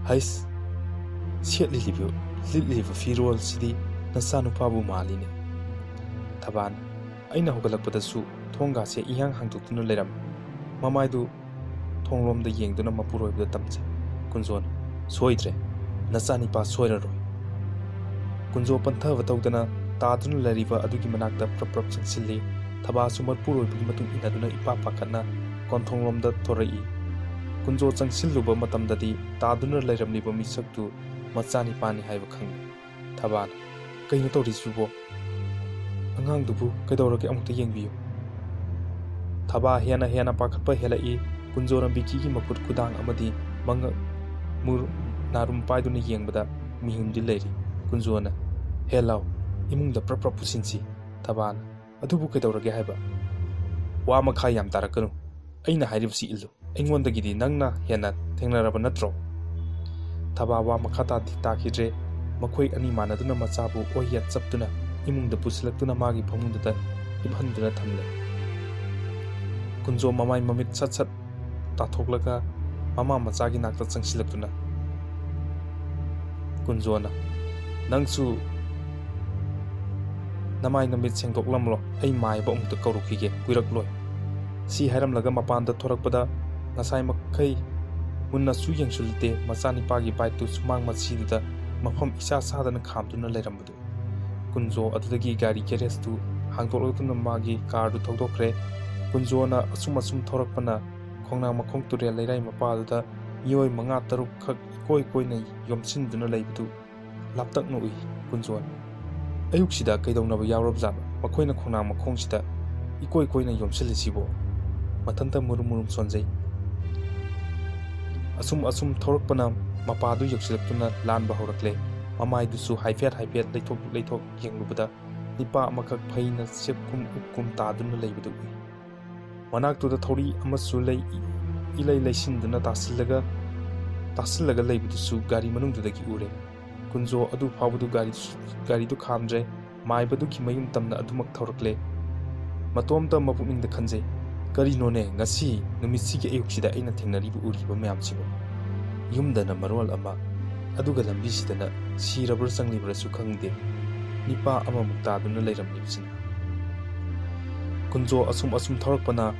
"ꯍꯩꯁ, ꯁꯦꯠꯂꯤꯕ, ꯂꯤꯠꯂꯤꯕ ꯐꯤꯔꯣꯜꯁꯤꯗꯤ ꯅꯆꯥꯅꯨꯄꯥꯕꯨ ꯃꯥꯜꯂꯤꯅꯦ꯫" ꯊꯕꯥꯅ, "ꯑꯩꯅ ꯍꯧꯒꯠꯂꯛꯄꯗꯁꯨ ꯊꯣꯡꯒꯥꯁꯦ ꯏꯍꯥꯡ ꯍꯥꯡꯗꯣꯛꯇꯨꯅ ꯂꯩꯔꯝꯃꯤ꯫" ꯃꯃꯥꯏꯗꯨ ꯊꯣꯡꯂꯣꯝꯗ ꯌꯦꯡꯗꯨꯅ ꯃꯄꯨꯔꯣꯏꯕꯗ ꯇꯝꯖꯩ꯫ ꯀꯨꯟꯖꯣꯅ, "ꯁꯣꯏꯗ꯭ꯔꯦ, ꯅꯆꯥꯅꯤꯄꯥ ꯁꯣꯏꯔꯔꯣꯏ꯫" ꯀꯨꯟꯖꯣ ꯄꯟꯊꯕ ꯇꯧꯗꯅ ꯇꯥꯗꯨꯅ ꯂꯩꯔꯤꯕ ꯑꯗꯨꯒꯤ ꯃꯅꯥꯛꯇ ꯄ꯭ꯔꯞ ꯄ꯭ꯔꯞ ꯆꯪꯁꯤꯜꯂꯤ꯫ ꯊꯕꯥꯁꯨ ꯃꯄꯨꯔꯣꯏꯕꯒꯤ ꯃꯇꯨꯡ ꯏꯟꯅꯗꯨꯅ ꯏꯄꯥ ꯄꯥꯈꯠꯅ ꯀꯣꯟꯊꯣꯡꯂꯣꯝꯗ ꯊꯣꯔꯛꯏ꯫ ꯀꯨꯟꯖꯣ ꯆꯪꯁꯤꯜꯂꯨꯕ ꯃꯇꯝꯗꯗꯤ ꯇꯥꯗꯨꯅ ꯂꯩꯔꯝꯂꯤꯕ ꯃꯤꯁꯛꯇꯨ ꯃꯆꯥꯅꯤꯄꯥꯅꯤ ꯍꯥꯏꯕ ꯈꯪꯂꯦ꯫ ꯊꯕꯥꯅ, "ꯀꯩꯅꯣ ꯇꯧꯔꯤꯁꯤꯕꯣ? ꯑꯉꯥꯡꯗꯨꯕꯨ ꯀꯩꯗꯧꯔꯒꯦ? ꯑꯃꯨꯛꯇ ꯌꯦꯡꯕꯤꯌꯨ꯫" ꯊꯕꯥ ꯍꯦꯟꯅ ꯍꯦꯟꯅ ꯄꯥꯈꯠꯄ ꯍꯦꯜꯂꯛꯏ꯫ ꯀꯨꯟꯖꯣꯅ ꯕꯤꯀꯤꯒꯤ ꯃꯈꯨꯠ ꯈꯨꯗꯥꯡ ꯑꯃꯗꯤ ꯃꯉꯛ ꯃꯨꯔ ꯅꯥꯔꯨꯝ ꯄꯥꯏꯗꯨꯅ ꯌꯦꯡꯕꯗ ꯃꯤꯍꯨꯟꯗꯤ ꯂꯩꯔꯤ꯫ ꯀꯨꯟꯖꯣꯅ, "ꯍꯦ ꯂꯥꯎ, ꯏꯃꯨꯡꯗ ꯄ꯭ꯔꯞ ꯄ꯭ꯔꯞ ꯄꯨꯁꯤꯟꯁꯤ꯫" ꯊꯕꯥꯅ, "ꯑꯗꯨꯕꯨ ꯀꯩꯗꯧꯔꯒꯦ ꯍꯥꯏꯕ? ꯋꯥ ꯃꯈꯥ ꯌꯥꯝ ꯇꯥꯔꯛꯀꯅꯨ꯫ ꯑꯩꯅ ꯍꯥꯏꯔꯤꯕꯁꯤ ꯏꯜꯂꯨ꯫ ꯑꯩꯉꯣꯟꯗꯒꯤꯗꯤ ꯅꯪꯅ ꯍꯦꯟꯅ ꯊꯦꯡꯅꯔꯕ ꯅꯠꯇ꯭ꯔꯣ?" ꯊꯕꯥ ꯋꯥ ꯃꯈꯥ ꯇꯥꯗꯤ ꯇꯥꯈꯤꯗ꯭ꯔꯦ꯫ ꯃꯈꯣꯏ ꯑꯅꯤ ꯃꯥꯟꯅꯗꯨꯅ ꯃꯆꯥꯕꯨ ꯑꯣꯏ ꯌꯥꯠ ꯆꯞꯇꯨꯅ ꯏꯃꯨꯡꯗ ꯄꯨꯁꯤꯜꯂꯛꯇꯨꯅ ꯃꯥꯒꯤ ꯐꯃꯨꯡꯗꯨꯗ ꯍꯤꯞꯍꯟꯗꯨꯅ ꯊꯝꯂꯦ꯫ ꯀꯨꯟꯖꯣ ꯃꯃꯥꯏ ꯃꯃꯤꯠ ꯁꯠ ꯁꯠ ꯇꯥꯊꯣꯛꯂꯒ ꯃꯃꯥ ꯃꯆꯥꯒꯤ ꯅꯥꯛꯇ ꯆꯪꯁꯤꯜꯂꯛꯇꯨꯅ, ꯀꯨꯟꯖꯣꯅ, "ꯅꯪꯁꯨ ꯅꯃꯥꯏ ꯅꯃꯤꯠ ꯁꯦꯡꯗꯣꯛꯂꯝꯂꯣ, ꯑꯩ ꯃꯥꯏꯕ ꯑꯃꯨꯛꯇ ꯀꯧꯔꯨꯈꯤꯒꯦ, ꯀꯨꯏꯔꯛꯂꯣꯏ꯫" ꯁꯤ ꯍꯥꯏꯔꯝꯂꯒ ꯃꯄꯥꯟꯗ ꯊꯣꯔꯛꯄꯗ ꯉꯁꯥꯏ ꯃꯈꯩ ꯃꯨꯟꯅꯁꯨ ꯌꯦꯡꯁꯤꯜꯂꯨꯗꯦ, ꯃꯆꯥꯅꯤꯄꯥꯒꯤ ꯕꯥꯏꯛꯇꯨ ꯁꯨꯃꯥꯡ ꯃꯆꯤꯗꯨꯗ ꯃꯐꯝ ꯏꯆꯥ ꯆꯥꯗꯅ ꯈꯥꯝꯗꯨꯅ ꯂꯩꯔꯝꯕꯗꯨ꯫ ꯀꯨꯟꯖꯣ ꯑꯗꯨꯗꯒꯤ ꯒꯥꯔꯤ ꯒꯦꯔꯦꯖꯇꯨ ꯍꯥꯡꯗꯣꯛꯂꯗꯨꯅ ꯃꯥꯒꯤ ꯀꯥꯔꯗꯨ ꯊꯧꯗꯣꯛꯈ꯭ꯔꯦ꯫ ꯀꯨꯟꯖꯣꯅ ꯑꯁꯨꯝ ꯑꯁꯨꯝ ꯊꯧꯔꯛꯄꯅ ꯈꯣꯡꯅꯥꯡ ꯃꯈꯣꯡ ꯇꯨꯔꯦꯜ ꯂꯩꯔꯥꯏ ꯃꯄꯥꯗꯨꯗ ꯃꯤꯑꯣꯏ ꯃꯉꯥ ꯇꯔꯨꯛ ꯈꯛ ꯏꯀꯣꯏ ꯀꯣꯏꯅ ꯌꯣꯝꯁꯤꯟꯗꯨꯅ ꯂꯩꯕꯗꯨ ꯂꯥꯞꯇꯛꯅ ꯎꯏ꯫ ꯀꯨꯟꯖꯣꯟ, "ꯑꯌꯨꯛꯁꯤꯗ ꯀꯩꯗꯧꯅꯕ ꯌꯥꯎꯔꯕꯖꯥꯠꯅꯣ? ꯃꯈꯣꯏꯅ ꯈꯣꯡꯅꯥꯡ ꯃꯈꯣꯡꯁꯤꯗ ꯏꯀꯣꯏ ꯀꯣꯏꯅ ꯌꯣꯝꯁꯤꯜꯂꯤꯁꯤꯕꯣ?" ꯃꯊꯟꯇ ꯃꯨꯔꯨꯝ ꯃꯨꯔꯨꯝ ꯁꯣꯟꯖꯩ꯫ ꯑꯁꯨꯝ ꯑꯁꯨꯝ ꯊꯧꯔꯛꯄꯅ ꯃꯄꯥꯗꯨ ꯌꯧꯁꯤꯜꯂꯛꯇꯨꯅ ꯂꯥꯟꯕ ꯍꯧꯔꯛꯂꯦ꯫ ꯃꯃꯥꯏꯗꯨꯁꯨ ꯍꯥꯏꯐꯦꯠ ꯍꯥꯏꯐꯦꯠ ꯂꯩꯊꯣꯛ ꯂꯩꯊꯣꯛ ꯌꯦꯡꯂꯨꯕꯗ ꯅꯤꯄꯥ ꯑꯃꯈꯛ ꯐꯩꯅ ꯆꯦꯞꯀꯨꯝ ꯎꯞꯀꯨꯝ ꯇꯥꯗꯨꯅ ꯂꯩꯕꯗꯨ ꯎꯏ꯫ ꯃꯅꯥꯛꯇꯨꯗ ꯊꯧꯔꯤ ꯑꯃꯁꯨ ꯂꯩ, ꯏꯂꯩ ꯂꯩꯁꯤꯟꯗꯨꯅ ꯇꯥꯁꯤꯜꯂꯒ, ꯇꯥꯁꯤꯜꯂꯒ ꯂꯩꯕꯗꯨꯁꯨ ꯒꯥꯔꯤ ꯃꯅꯨꯡꯗꯨꯗꯒꯤ ꯎꯔꯦ꯫ ꯀꯨꯟꯖꯣ ꯑꯗꯨ ꯐꯥꯎꯕꯗꯨ ꯒꯥꯔꯤ, ꯒꯥꯔꯤꯗꯨ ꯈꯥꯝꯗ꯭ꯔꯦ꯫ ꯃꯥꯏꯕꯗꯨꯒꯤ ꯃꯌꯨꯝ ꯇꯝꯅ ꯑꯗꯨꯃꯛ ꯊꯧꯔꯛꯂꯦ꯫ ꯃꯇꯣꯝꯇ ꯃꯄꯨꯛꯅꯤꯡꯗ ꯈꯟꯖꯩ, "ꯀꯔꯤꯅꯣꯅꯦ, ꯉꯁꯤ ꯅꯨꯃꯤꯠꯁꯤꯒꯤ ꯑꯌꯨꯛꯁꯤꯗ ꯑꯩꯅ ꯊꯦꯡꯅꯔꯤꯕ ꯎꯔꯤꯕ ꯃꯌꯥꯝꯁꯤꯕꯨ? ꯌꯨꯝꯗꯅ ꯃꯔꯣꯜ ꯑꯃ, ꯑꯗꯨꯒ ꯂꯝꯕꯤꯁꯤꯗꯅ ꯁꯤꯔꯕ꯭ꯔꯥ ꯆꯪꯂꯤꯕ꯭ꯔꯥꯁꯨ ꯈꯪꯗꯦ, ꯅꯤꯄꯥ ꯑꯃꯃꯨꯛ ꯇꯥꯗꯨꯅ ꯂꯩꯔꯝꯂꯤꯕꯁꯤꯅ?" ꯀꯨꯟꯖꯣ ꯑꯁꯨꯝ ꯑꯁꯨꯝ ꯊꯧꯔꯛꯄꯅ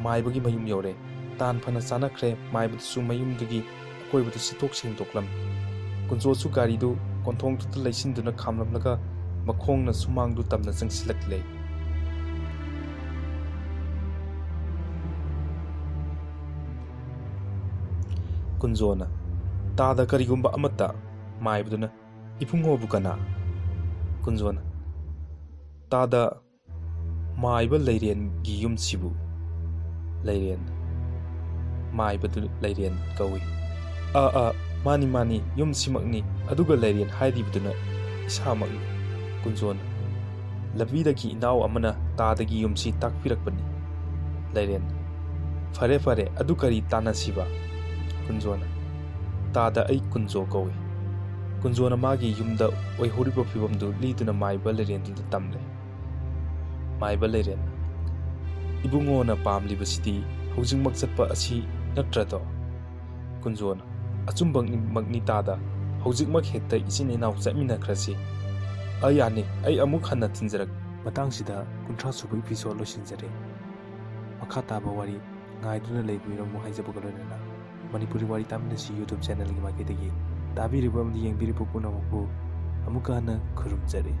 ꯃꯥꯏꯕꯒꯤ ꯃꯌꯨꯝ ꯌꯧꯔꯦ꯫ ꯇꯥꯟ ꯐꯅ ꯆꯥꯅꯈ꯭ꯔꯦ꯫ ꯃꯥꯏꯕꯗꯨꯁꯨ ꯃꯌꯨꯝꯗꯨꯒꯤ ꯑꯀꯣꯏꯕꯗꯨ ꯁꯤꯠꯇꯣꯛ ꯁꯦꯡꯗꯣꯛꯂꯝꯃꯤ꯫ ꯀꯨꯟꯖꯣꯁꯨ ꯒꯥꯔꯤꯗꯨ ꯀꯣꯟꯊꯣꯡꯗꯨꯗ ꯂꯩꯁꯤꯟꯗꯨꯅ ꯈꯥꯝꯂꯝꯂꯒ ꯃꯈꯣꯡꯅ ꯁꯨꯃꯥꯡꯗꯨ ꯇꯝꯅ ꯆꯪꯁꯤꯜꯂꯛꯂꯦ꯫ ꯀꯨꯟꯖꯣꯅ, "ꯇꯥꯗ ꯀꯔꯤꯒꯨꯝꯕ ꯑꯃꯠꯇ?" ꯃꯥꯏꯕꯗꯨꯅ, "ꯏꯕꯨꯡꯉꯣꯕꯨ ꯀꯅꯥ?" ꯀꯨꯟꯖꯣꯅ, "ꯇꯥꯗ ꯃꯥꯏꯕ ꯂꯩꯔꯦꯟꯒꯤ ꯌꯨꯝꯁꯤꯕꯨ?" ꯂꯩꯔꯦꯟ꯫ ꯃꯥꯏꯕꯗꯨ ꯂꯩꯔꯦꯟ ꯀꯧꯏ꯫ "ꯑꯥ, ꯑꯥ, ꯃꯥꯅꯤ, ꯃꯥꯅꯤ, ꯌꯨꯝꯁꯤꯃꯛꯅꯤ, ꯑꯗꯨꯒ ꯂꯩꯔꯦꯟ ꯍꯥꯏꯔꯤꯕꯗꯨꯅ ꯏꯁꯥꯃꯛꯅꯤ꯫" ꯀꯨꯟꯖꯣꯟ꯫ "ꯂꯝꯕꯤꯗꯒꯤ ꯏꯅꯥꯎ ꯑꯃꯅ ꯇꯥꯗꯒꯤ ꯌꯨꯝꯁꯤ ꯇꯥꯛꯄꯤꯔꯛꯄꯅꯤ꯫" ꯂꯩꯔꯦꯟ꯫ "ꯐꯔꯦ, ꯐꯔꯦ, ꯑꯗꯨ ꯀꯔꯤ ꯇꯥꯟꯅꯁꯤꯕ?" ꯀꯨꯟꯖꯣꯅ꯫ "ꯇꯥꯗ ꯑꯩ ꯀꯨꯟꯖꯣ ꯀꯧꯏ꯫" ꯀꯨꯟꯖꯣꯅ ꯃꯥꯒꯤ ꯌꯨꯝꯗ ꯑꯣꯏꯍꯧꯔꯤꯕ ꯐꯤꯕꯝꯗꯨ ꯂꯤꯗꯨꯅ ꯃꯥꯏꯕ ꯂꯩꯔꯦꯟꯗꯨꯗ ꯇꯝꯂꯦ꯫ ꯃꯥꯏꯕ ꯂꯩꯔꯦꯟ꯫ "ꯏꯕꯨꯡꯉꯣꯅ ꯄꯥꯝꯂꯤꯕꯁꯤꯗꯤ ꯍꯧꯖꯤꯛꯃꯛ ꯆꯠꯄ ꯑꯁꯤ ꯅꯠꯇ꯭ꯔꯗꯣ?" ꯀꯨꯟꯖꯣꯅ꯫ "ꯑꯆꯨꯝꯕꯃꯛꯅꯤ ꯇꯥꯗ, ꯍꯧꯖꯤꯛꯃꯛ ꯍꯦꯛꯇ ꯏꯆꯤꯟ ꯏꯅꯥꯎ ꯆꯠꯃꯤꯟꯅꯈ꯭ꯔꯁꯤ꯫ ꯑ, ꯌꯥꯅꯤ, ꯑꯩ ꯑꯃꯨꯛ ꯍꯟꯅ ꯊꯤꯟꯖꯔꯛ-" ꯃꯇꯥꯡꯁꯤꯗ ꯀꯨꯟꯊ꯭ꯔꯥ ꯁꯨꯕ episode ꯂꯣꯏꯁꯤꯟꯖꯔꯦ꯫ ꯃꯈꯥ ꯇꯥꯕ ꯋꯥꯔꯤ ꯉꯥꯏꯗꯨꯅ ꯂꯩꯕꯤꯔꯝꯃꯨ ꯍꯥꯏꯖꯕꯒ ꯂꯣꯏꯅꯅ ꯃꯅꯤꯄꯨꯔꯤ ꯋꯥꯔꯤ ꯇꯥꯃꯤꯟꯅꯁꯤ YouTube channelꯒꯤ ꯃꯥꯏꯀꯩꯗꯒꯤ ꯇꯥꯕꯤꯔꯤꯕ ꯑꯃꯗꯤ ꯌꯦꯡꯕꯤꯔꯤꯕ ꯄꯨꯝꯅꯃꯛꯄꯨ ꯑꯃꯨꯛꯀ ꯍꯟꯅ ꯈꯨꯔꯨꯝꯖꯔꯤ꯫